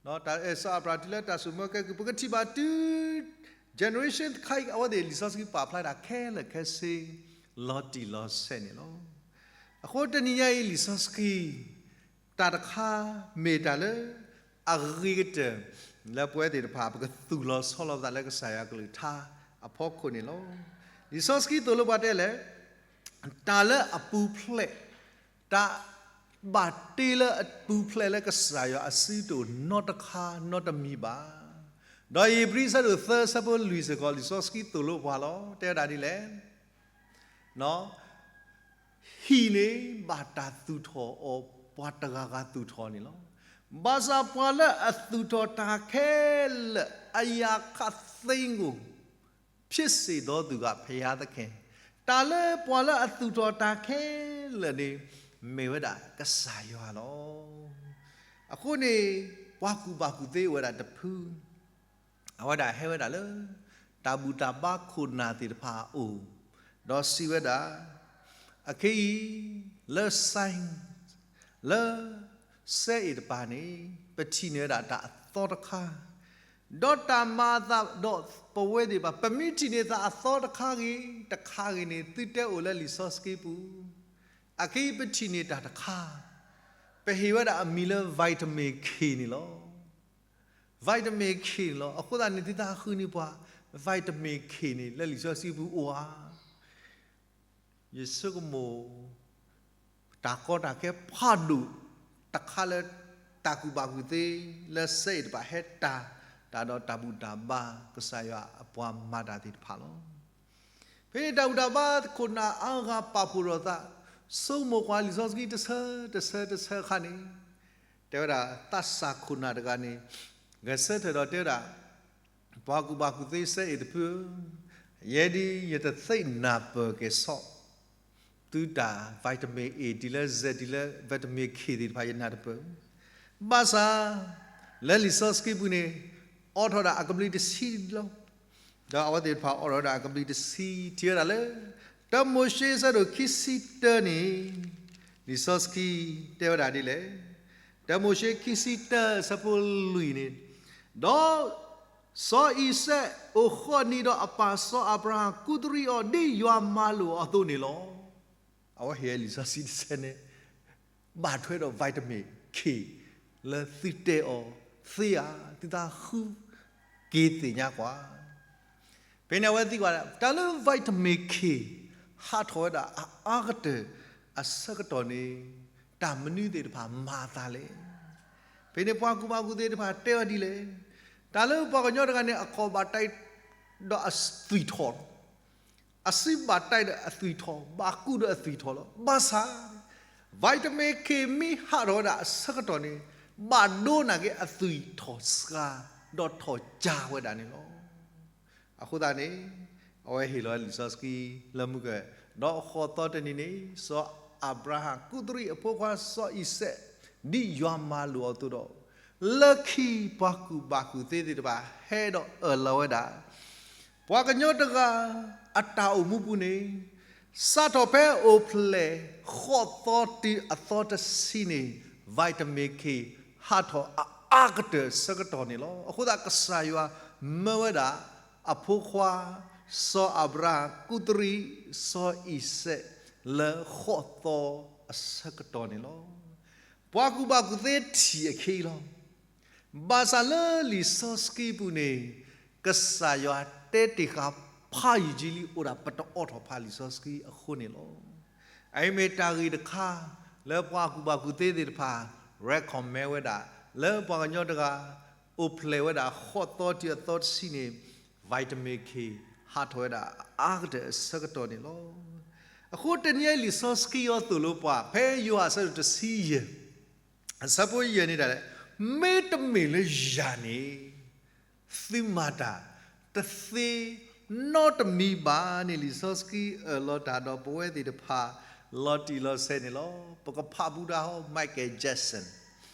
စီၤအၤဘြၤဟၣ်တုၤလၢတၢ်စိာ်မၢကဲကုၢ် ပကထံၣ်ဘၣ်တုၤ generation တခါအံၤ အဝဲသ့ၣ်လံာ်စီဆှံပာ်ဖျါဒၣ်ခဲလၢာ်ခဲဆ့ လီၤတံၢ်လီၤဆဲးန့ၣ်လီၤ. အဃိတနံၤညါအံၤလံာ်စီဆှံ တၢ်တခါ မ့ၢ်တၢ်လၢ အဂ့ၤကတၢၢ် လၢပဝဲသ့ၣ်တဖၣ် ပကသူၣ်လီၤဆီလီၤပသးလၢကစၢ်ယွၤကလုၢ်ကထါအဖီခိၣ်န့ၣ်လီၤ. လံာ်စီဆှံသိၣ်လိပှၤတဲလဲၣ်, တၢ်လၢအပူၤဖျဲး, တၢ်ဘၣ်တ့လၢအပူၤဖျဲးလၢကစၢ်ယွၤအစုတအိၣ်နီတခါနီတမံၤဘၣ်. ဒီးဧ့ၤဘြံၤအဆၢဒိၣ်သၢအဆၢဖိလွံၢ်စ့ၢ်ကီး လံာ်စီဆှံသိၣ်လိပှၤလီၤ. တဲဝဲဒၣ်ဒ်လဲၣ် ဟံၣ်န့ၣ်ဘၣ်တၢ်သူၣ်ထီၣ်အီၤ ပှၤတဂၤဂၤသူၣ်ထီၣ်န့ၣ်လီၤ. ဘၣ်ဆၣ်ပှၤလၢအသူၣ်ထီၣ်တၢ်ခဲလၢာ် အရာခပ်သိမ်းကို ဖြစ်စေသောသူက ဘုရားသခင်, တၢ်လၢပှၤလၢအသူၣ်ထီၣ်တၢ်ခဲလၢာ်န့ၣ် မ့ၢ်ဝဲဒၣ်ကစၢ်ယွၤလီၤ. အဃိန့ၣ် ပှၤကူၣ်ဘၣ်ကူၣ်သ့အိၣ်ဝဲဒၣ်တဖု အဝဲဒၣ်ဟဲဝဲဒၣ်လၢ တၢ်ဘူၣ်တၢ်ဘါခိၣ်နၢ်သ့ၣ်တဖၣ်အအိၣ်, ဒီးစံးဝဲဒၣ်, အခဲအံၤ လၢ science လၢ စဲအ့ၣ်တပၤန့ၣ် ပထံၣ်န့ၢ်ဝဲဒၣ်တၢ်အသီတခါ, ဒီးတၢ်မၤအသးဒီးပဝဲသ့ၣ်တဖၣ် ပမ့ၢ်ထံၣ်န့ၢ်တၢ်အသီတခါဂ့ၤ တခါဂ့ၤန့ၣ် သုတဲအိၣ်လၢလံာ်စီဆှံပူၤ, အခဲအံၤပထံၣ်န့ၢ်တၢ်တခါ, ပဟ့ၣ်ဝဲဒၣ်အမံၤလၢ vitamin K န့ၣ်လီၤ. vitamin K န့ၣ်လီၤ. အဃိသတးန့ၣ် သုသးဃုန့ၢ်ပှၤ vitamin K န့ၣ် လၢလံာ်စီဆှံပူၤအိၣ်ဧါ. ယဆိကမိၣ် တၢ်ကီတၢ်ခဲဖးဒိၣ်တခါလၢ တၢ်ကူၣ်ဘၣ်ကူၣ်သ့ လၢစဲအ့ၣ်တပၤဟဲတၢ် တၢ်ဒီးတၢ်ဘူၣ်တၢ်ဘါ ကစၢ်ယွၤအပှၤမၤတၢ်သ့ၣ်တဖၣ်လီၤ. ဖဲန့ၣ်တၢ်ဘူၣ်တၢ်ဘါခိၣ်နၢ်အါဂၤပာ်ဖှိၣ်ထီၣ်သး, ဆိကမိၣ်ကွၢ်လံာ်စီဆှံတဆၢတဆၢတဆၢအခါန့ၣ်, တဲဝဲဒၣ်သးစၢ်ခိၣ်နၢ်တဂၤန့ၣ် ဂဲၤဆၢထၢၣ်ဒီးတဲဝဲဒၣ် ပှၤကူၣ်ဘၣ်ကူၣ်သ့စဲအ့ၣ်တဖုဧၢ, ယဲဒၣ်ယတသ့ၣ်နၢ်ပၢၢ်ကဲၣ်ဆိး သုတၢ် vitamin A တုၤလၢ Z တုၤလၢ vitamin K သ့ၣ်တဖၣ်ယနၢ်တပၢၢ်, ဘၣ်ဆၣ် လၢလံာ်စီဆှံပူၤန့ၣ် အိးထီၣ်ဒၣ်အကဘျံးတဆံလီၤ. ဒီးအဝဲသ့ၣ်တဖၣ်အိးထီၣ်ဒၣ်အကဘျံးတဆံ ထံၣ်ဝဲဒၣ်လၢ တၢမိၤၡ့အဆၢဒိၣ်ခံဆံတၢန့ၣ် လံာ်စီဆှံတဲဝဲဒၣ်ဒ်လဲၣ်. တၢမိၤၡ့ခံဆံတၢအဆၢဖိလွံၢ်န့ၣ်, ဒီး စီၤအံၤစဲးအိၣ်ဃီၣ်နံၤဒီးအပၢ်စီၤအၤဘြၤဟၣ် ကူးသရံးအီၤဒ်ယွၤမၤလိာ်အီၤအသိးန့ၣ်လီၤ. အဝဲဟ့ၣ်လံာ်စီဆှံတဆၢန့ၣ် ဘၣ်ထွဲဒီး vitamin K လၢသုတဲအီၤသ့ဧါ, သုသးဃုက့ၤသ့ၣ်ညါကွၢ်. ဖဲန့ၣ်အဝဲသံကွၢ် တၢ်လၢ vitamin K ဟးထီၣ်ဝဲဒၣ်အအါကတၢၢ်အဆၢကတီၢ်န့ၣ် တၢ်မနုၤသ့ၣ်တဖၣ်မၤအသးလဲၣ်. ဖဲန့ၣ်ပှၤကူၣ်ဘၣ်ကူၣ်သ့တဖၣ်တဲဝဲဒ်လဲၣ်. တၢ်လၢပှၤကညီတဂၤန့ၣ် အကိာ်ဘၣ်တၢ်ဒီးအသွံၣ်ထီၣ် အစုဘၣ်တၢ်ဒီးအသွံၣ်ထီၣ်, ဘၣ်ကူၣ်ဒီးအသွံၣ်ထီၣ်လီၤ. ဘၣ်ဆၣ် vitamin K မ့ၢ်ဟးထီၣ်ဝဲဒၣ်အဆၢကတီၢ်န့ၣ် ဘၣ်ဒိနာ်က့အသွံၣ်ထီၣ်စှၤ ဒီးထီၣ်ကၢဝဲဒၣ်န့ၣ်လီၤ. အဃိသတးန့ၣ် အဝဲဟ့ၣ်လီၤလံာ်စီဆှံလၢမုၢ်က, ဒီးဃိးသီတနံၤန့ၣ် စီၤအၤဘြၤဟၣ်ကူၣ်သရံးအဖိခွါစီၤအံၤစဲး, ဒ်ယွၤမၤလိာ်အသိးဒီး, လၢခံပှၤကူၣ်ဘၣ်ကူၣ်သ့သ့ၣ်တဖၣ် ဟဲဒီးအၢၣ်လီၤဝဲဒၣ် ပှၤကညီတဂၤ အတၢ်အိၣ်မူပူၤန့ၣ် စးထီၣ်ဖဲအိၣ်ဖျဲၣ်ဃိးသီတုၤအသီတဆံန့ၣ် vitamin K ဟးထီၣ်အအါကတၢၢ်အဆၢကတီၢ်န့ၣ်လီၤ. အဃိသတးကစၢ်ယွၤမၢဝဲဒၣ် အဖိခွါ စီၤအၤဘြၤဟၣ်ကူၣ်သရံး စီၤအံၤစဲး လၢဃိးသီအဆၢကတီၢ်န့ၣ်လီၤ. ပှၤကူၣ်ဘၣ်ကူၣ်သ့ထံၣ်အခံလီၤ. ဘၣ်ဆၣ်လၢလံာ်စီဆှံပူၤန့ၣ် ကစၢ်ယွၤတဲတ့ၢ်ဃာ်ဖးယံာ်ကၠံလံ အိၣ်ဒၣ်ပတအိးထီၣ်ဖးလံာ်စီဆှံအဃိန့ၣ်လီၤ. အအံၤမ့ၢ်တၢ်ဂ့ၢ်တခါ လၢပှၤကူၣ်ဘၣ်ကူၣ်သ့သ့ၣ်တဖၣ် recommend ဝဲဒၣ် လၢပှၤကညီတဂၤ အိၣ်ဖျဲၣ်ဝဲဒၣ်ဃိးသီတုၤအသီတဆံန့ၣ် vitamin K ဟးထီၣ်ဝဲဒၣ်အအါကတၢၢ်အဆၢကတီၢ်န့ၣ်လီၤ. အဃိတနံၤအံၤလံာ်စီဆှံအံၤသိၣ်လိပှၤ ဖဲယိၤဟၣ်အဆၢဒိၣ်တဆံယဲၢ် အဆၢဖိယဲၢ်န့ၣ်ဒၣ်လဲာ်, မ့တမ့ၢ်လၢယၤန့ၣ် သုမၤတၢ်တသ့နီတမံၤဘၣ်န့ၣ် လံာ်စီဆှံအၢၣ်လီၤတၢ်ဒီးပဝဲသ့ၣ်တဖၣ် လီၤတံၢ်လီၤဆဲးန့ၣ်လီၤ. ပကဖးဘူးတၢ်ဟီ Michael Jackson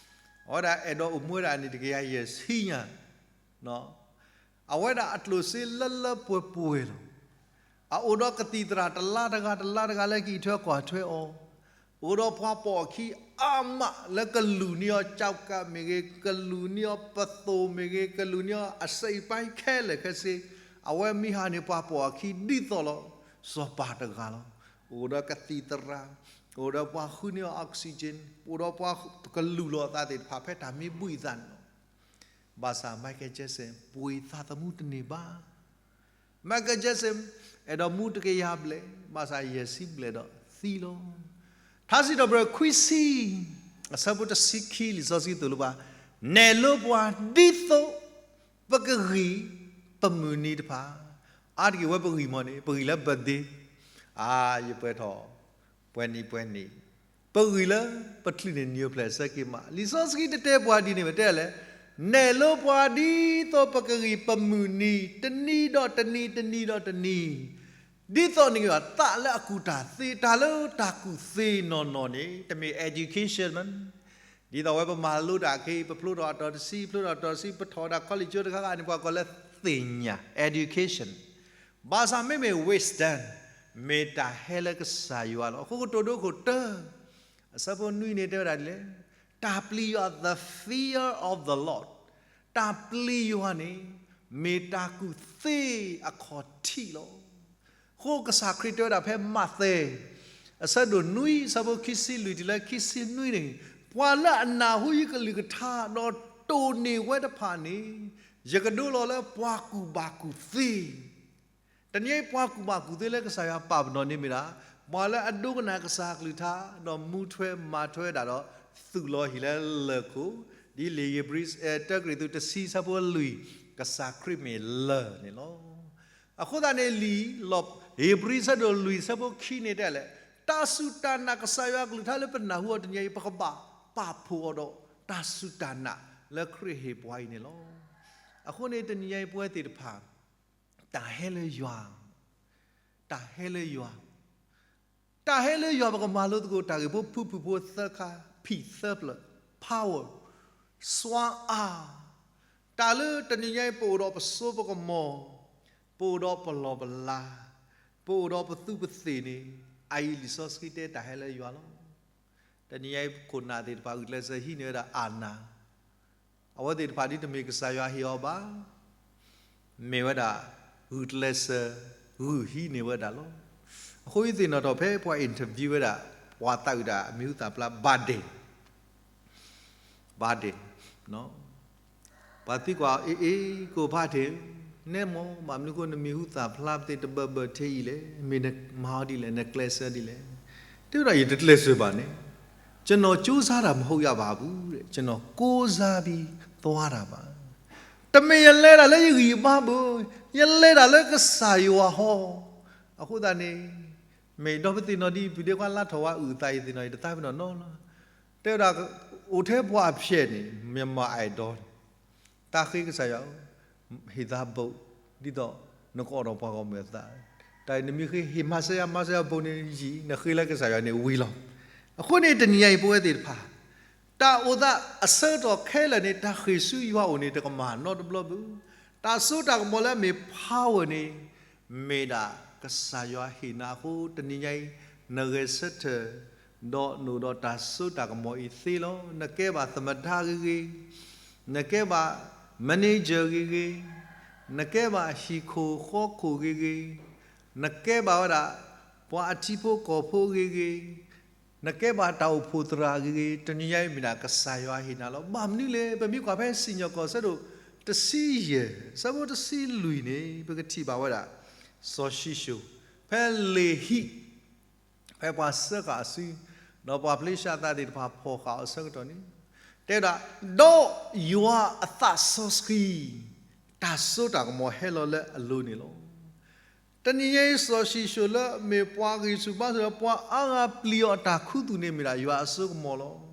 အဝဲဒၣ်အဲၣ်ဒိးအိၣ်မူဝဲဒၣ်အနံၣ်တကယၤယဲၢ်ဆံညါ အဝဲဒၣ်အကျိၣ်စ့လၢလၢပှဲၤပှဲၤလီၤ. အအိၣ်ဒီးကသံၣ်သရၣ်တလါတဂၤတလါတဂၤလၢကအံးထွဲကွၢ်ထွဲအီၤ, အိၣ်ဒီးပှၤပိာ်အခံအါမးလၢကလူၢ်န့ၢ်အီၤ ကၠီကးမ့ၢ်ဂ့ၤ, ကလူၢ်န့ၢ်အီၤပသိၣ်မ့ၢ်ဂ့ၤ, ကလူၢ်န့ၢ်အီၤအစဲးအံၤပၢ်ခဲလၢာ်ခဲဆ့, အဝဲမံဟးန့ၢ်ပှၤပိာ်အခံဒ်သိးလီၤ. စီၤပၤတဂၤလီၤ. အိၣ်ဒီးကသံၣ်သရၣ်, အိၣ်ဒီးပှၤဃုန့ၢ်အီၤ oxygen, အိၣ်ဒီးပှၤကလူၢ်လီၤအသးသ့ၣ်တဖၣ်ဖဲတၢ်မ့ၢ်ဘှံးအသးန့ၣ်လီၤ. ဘၣ်ဆၣ် Michael Jackson ပှ့ၤသးသမူတန့ၢ်ဘၣ်. Michael Jackson အဲၣ်ဒိးမူတကယၤဘျဲၣ်, ဘၣ်ဆၣ်ယဲၢ်ဆံဘျဲၣ်ဒီးသံလီၤ. ထါစံးထီၣ်ပတြၢၤခွံဆံ, အဆၢဖိတဆံခံ လံာ်စီဆှံသိၣ်လိပှၤ, နဲၣ်လိပှၤဒ်သိးပကဂံၢ်ပမုၢ်နံၤတဖၣ်, အါတက့ၢ်ဝဲပဂံၢ်မ့ၢ်န့ၣ် ပဂံၢ်လၢ birthday, အါ ယပှဲၤထီၣ် ပှဲၤနံၤပှဲၤနံၤ, ပဂံၢ်လၢပချုးန့ၢ်နံၣ်အိၣ်ဖျဲၣ်ဆၢက့ၤမး. လံာ်စီဆှံတတဲပှၤဒ်န့ၣ်ဘၣ်, တဲလဲၣ်, နဲၣ်လိပှၤဒ်သိးပကဂံၢ်ပမုၢ်နံၤ တနံၤဒီးတနံၤ တနံၤဒီးတနံၤ, ဒ်သိးန့ၣ်သးလၢအကူၣ်တၢ်သ့, တၢ်လၢတၢ်ကူၣ်သ့နီၢ်နီၢ်န့ၣ် တမ့ၢ် education မး ဒ်သိးဝဲပမၤလိတၢ်ခဲအံၤ ပဖျိထီၣ်အတီၤတဆံ ဖျိထီၣ်အတီၤတဆံ ပထီၣ်ဝဲဒၣ် college တခါခါန့ၣ် ပှၤကိးလၢသ့ၣ်ညါ education, ဘၣ်ဆၣ်မ့မ့ၢ် wisdom မ့ၢ်တၢ်ဟဲလၢကစၢ်ယွၤလီၤ. အဃိကတိၤဒိခိၣ်တၢ အဆၢဖိနွံန့ၣ်တဲဝဲဒၣ်ဒ်လဲၣ်, တၢ်ပျံၤယွၤ the fear of the Lord, တၢ်ပျံၤယွၤန့ၣ် မ့ၢ်တၢ်ကူၣ်သ့အခီၣ်ထံးလီၤ. အဃိကစၢ်ခရံာ်တဲဝဲဒၣ်ဖဲမးသဲ အဆၢဒိၣ်နွံ အဆၢဖိခံဆံလွံၢ်တုၤလၢခံဆံနွံန့ၣ်, ပှၤလၢအနၢ်ဟူယကလုၢ်ကထါဒီးတိၢ်န့ၢ်ဝဲတဖၣ်န့ၣ် ယကဒိလီၤလၢပှၤကူၣ်ဘၣ်ကူၣ်သ့. တနံၤအံၤပှၤကူၣ်ဘၣ်ကူၣ်သ့လၢကစၢ်ယွၤပာ်ပနီၣ်န့ၣ်မ့ၢ်ဒၣ် ပှၤလၢအဒိကနၣ်ကစၢ်အကလုၢ်ကထါ ဒီးမူထွဲမၤထွဲဝဲဒၣ်ဒီး သူၣ်လီၤဟံၣ်လၢလၢၢ်ခိၣ်, ဒ်လံာ်ဧ့ၤဘြံၤ တၢကရံၣ်သူးတဆံဆၢဖိလွံၢ်, ကစၢ်ခရံာ်မ့ၢ်လၢၢ်န့ၣ်လီၤ. အဃိသတးန့ၣ်လံာ်လီၤ ဧ့ၤဘြံၤဆၢဒိၣ်လွံၢ်ဆၢဖိခံန့ၣ်တဲလဲၣ်, တၢ်စူၢ်တၢ်နာ်ကစၢ်ယွၤအကလုၢ်ကထါလၢပနၢ်ဟူအီၤတနံၤအံၤ ပကဘၣ်ပာ်ဖှိၣ်အီၤဒီး တၢ်စူၢ်တၢ်နာ်လၢခရံာ်ဟ့ၣ်ပှၤအံၤန့ၣ်လီၤ. အဃိန့ၣ်တနံၤအံၤပဝဲသ့ၣ်တဖၣ် တၢ်ဟဲလၢယွၤ, တၢ်ဟဲလၢယွၤ တၢ်ဟဲလၢယွၤပကမၤလိသကိးတၢ်ဂ့ၢ်ဖိဖုၣ်ဖုၣ်ဖိသၢခါ, ဖံးသၢဖျၢၣ်, power, စွမ်းအား, တၢ်လၢတနံၤညါအံၤ ပအိၣ်ဒီးပစိပကမီၤ, ပအိၣ်ဒီးပလီၢ်ပလၤ, ပအိၣ်ဒီးပသူပသ့ၣ်န့ၣ်, အအံၤလံာ်စီဆှံတဲတၢ်ဟဲလၢယွၤလီၤ. တနံၤညါအံၤခိၣ်နၢ်သ့ၣ်တဖၣ်ဂုာ်ကျဲးစၢးဟံးန့ၢ်ဝဲဒၣ်အၢၣ်လီၤ အဝဲသ့ၣ်တဖၣ်ဒ်တမ့ၢ်ကစၢ်ယွၤဟ့ၣ်အီၤဘၣ်, မ့ၢ်ဝဲဒၣ် ဂုာ်ကျဲးစၢး ဂုာ်ဟံးန့ၢ်ဝဲဒၣ်လီၤ. အဃိယသ့ၣ်နီၣ်ထီၣ်ဖဲပှၤ interview ဝဲဒၣ် ပှၤသးဝံၣ်တၢ်မံၤဟူသၣ်ဖျါ Biden, Biden, ပှၤသံကွၢ်အီၤ အ့ၣ် အ့ၣ် ကိၣ်ဖးထံး, နဲမ့ၢ် ဘၣ်မနုၤဃိနမံၤဟူသၣ်ဖျါပသ့ၣ်တဘၢဘၢထဲအံၤလဲၣ်, မ့ၢ်နမၤအီၤဒ်လဲၣ်, နကျဲးစၢးဒ်လဲၣ်. တဲဝဲဒၣ် ယတကျဲးစၢးဘၣ်န့ၣ်, ကျွန်တော်ကြိုးစားတာမဟုတ်ရပါဘူးတဲ့, ကျွန်တော်ကိုးစားပြီးသွားတာပါ. တမ့ၢ်ယလဲၤတၢ်လၢယဂံၢ်ယဘါဘၣ်, ယလဲၤတၢ်လၢကစၢ်ယွၤဟီ. အဃိသတးန့ၣ် မ့ၢ်ဒီးပသ့ၣ်နီၣ်ဒ်အံၤ ပဒဲကွၢ်လါထီၣ်ဝဲအုၣ်အသးအံၤသ့ၣ်နီၣ်အံၤ တသးပ့ၤနီၣ်နီတဘျီလီၤ. တဲဝဲဒၣ် အိၣ်ထဲပှၤအဖျဲၣ်န့ၣ် မြန်မာ Idol, တၢ်ဃ့ကစၢ်ယွၤ, ဟ့ၣ်သးဘိး, ဒ်သိးနကအိၣ်ဒီးပှၤဂီၢ်မုၢ်အသး, တၢ်အံၤနမ့ၢ်ဃ့ဟ့ၣ်မၤစၢၤယၤ မၤစၢၤယၤဘိးန့ၣ်ယံာ်, နဃ့လၢကစၢ်ယွၤန့ၣ်ဝံၤလီၤ. အဃိန့ၣ်တနံၤညါအံၤပဝဲသ့ၣ်တဖၣ် တၢ်အိၣ်သးအဆၢကတီၢ်ခဲလၢာ်န့ၣ် တၢ်ဃ့ၢ်ဆူယွၤအိၣ်န့ၣ် တကမၣ်နီတဘျီဘၣ်. တၢ်စိတၢ်ကမီၤလၢအမ့ၢ် power န့ၣ် မ့ၢ်ဒၣ်ကစၢ်ယွၤဟ့ၣ်နၤအဃိ တနံၤညါအံၤ နဂဲၤဆၢထၢၣ် ဒီးနအိၣ်ဒီးတၢ်စိတၢ်ကမီၤအံၤသ့လီၤ. နကဲဘၣ်သမတဂ့ၤဂ့ၤ, နကဲဘၣ် manager ဂ့ၤဂ့ၤ, နကဲဘၣ်ဟံၣ်ခိၣ်ဃီခိၣ်ဂ့ၤဂ့ၤ, နကဲဘၣ်ဝဲဒၣ် ပှၤအထံဖိကီၢ်ဖိဂ့ၤဂ့ၤ, နကဲဘၣ်တၢ်အိၣ်ဖှိၣ်သရၣ်ဂ့ၤဂ့ၤ, တနံၤညါအံၤမ့ၢ်ဒၣ်ကစၢ်ယွၤဟ့ၣ်နၤလီၤ. ဘၣ်မနုၤလဲၣ်, ပမ့ၢ်ကွၢ်ဖဲစံၣ်ညီၣ်ကွီၢ်အဆၢဒိၣ်တဆံယဲၢ် အဆၢဖိတဆံလွံၢ်န့ၣ် ပကထံၣ်ဘၣ်ဝဲဒၣ် စီၤၡံၣ်ၡိၣ် ဖဲလ့ၣ်ဟံၣ် ဖဲပှၤစၢဃာ်အစု ဒီးပှၤဖလ့ၡါသးသ့ၣ်တဖၣ်ဖီၣ်ဃာ်အီၤအဆၢကတီၢ်န့ၣ် တဲဝဲဒၣ်, ဒီးယွၤအသးစီဆှံ တၢ်စိတၢ်ကမီၤဟဲလီၤလၢအလိၤန့ၣ်လီၤ. တနံၤညါအံၤ စီၤၡံၣ်ၡိၣ်လၢအမ့ၢ်ပှၤဂံၢ်ဆူၣ်ဘါဆူၣ်ဒီး ပှၤအါဂၤပျံၤအီၤအတၢ်ခူသူၣ်န့ၣ် မ့ၢ်ဒၣ်ယွၤအစိကမီၤလီၤ.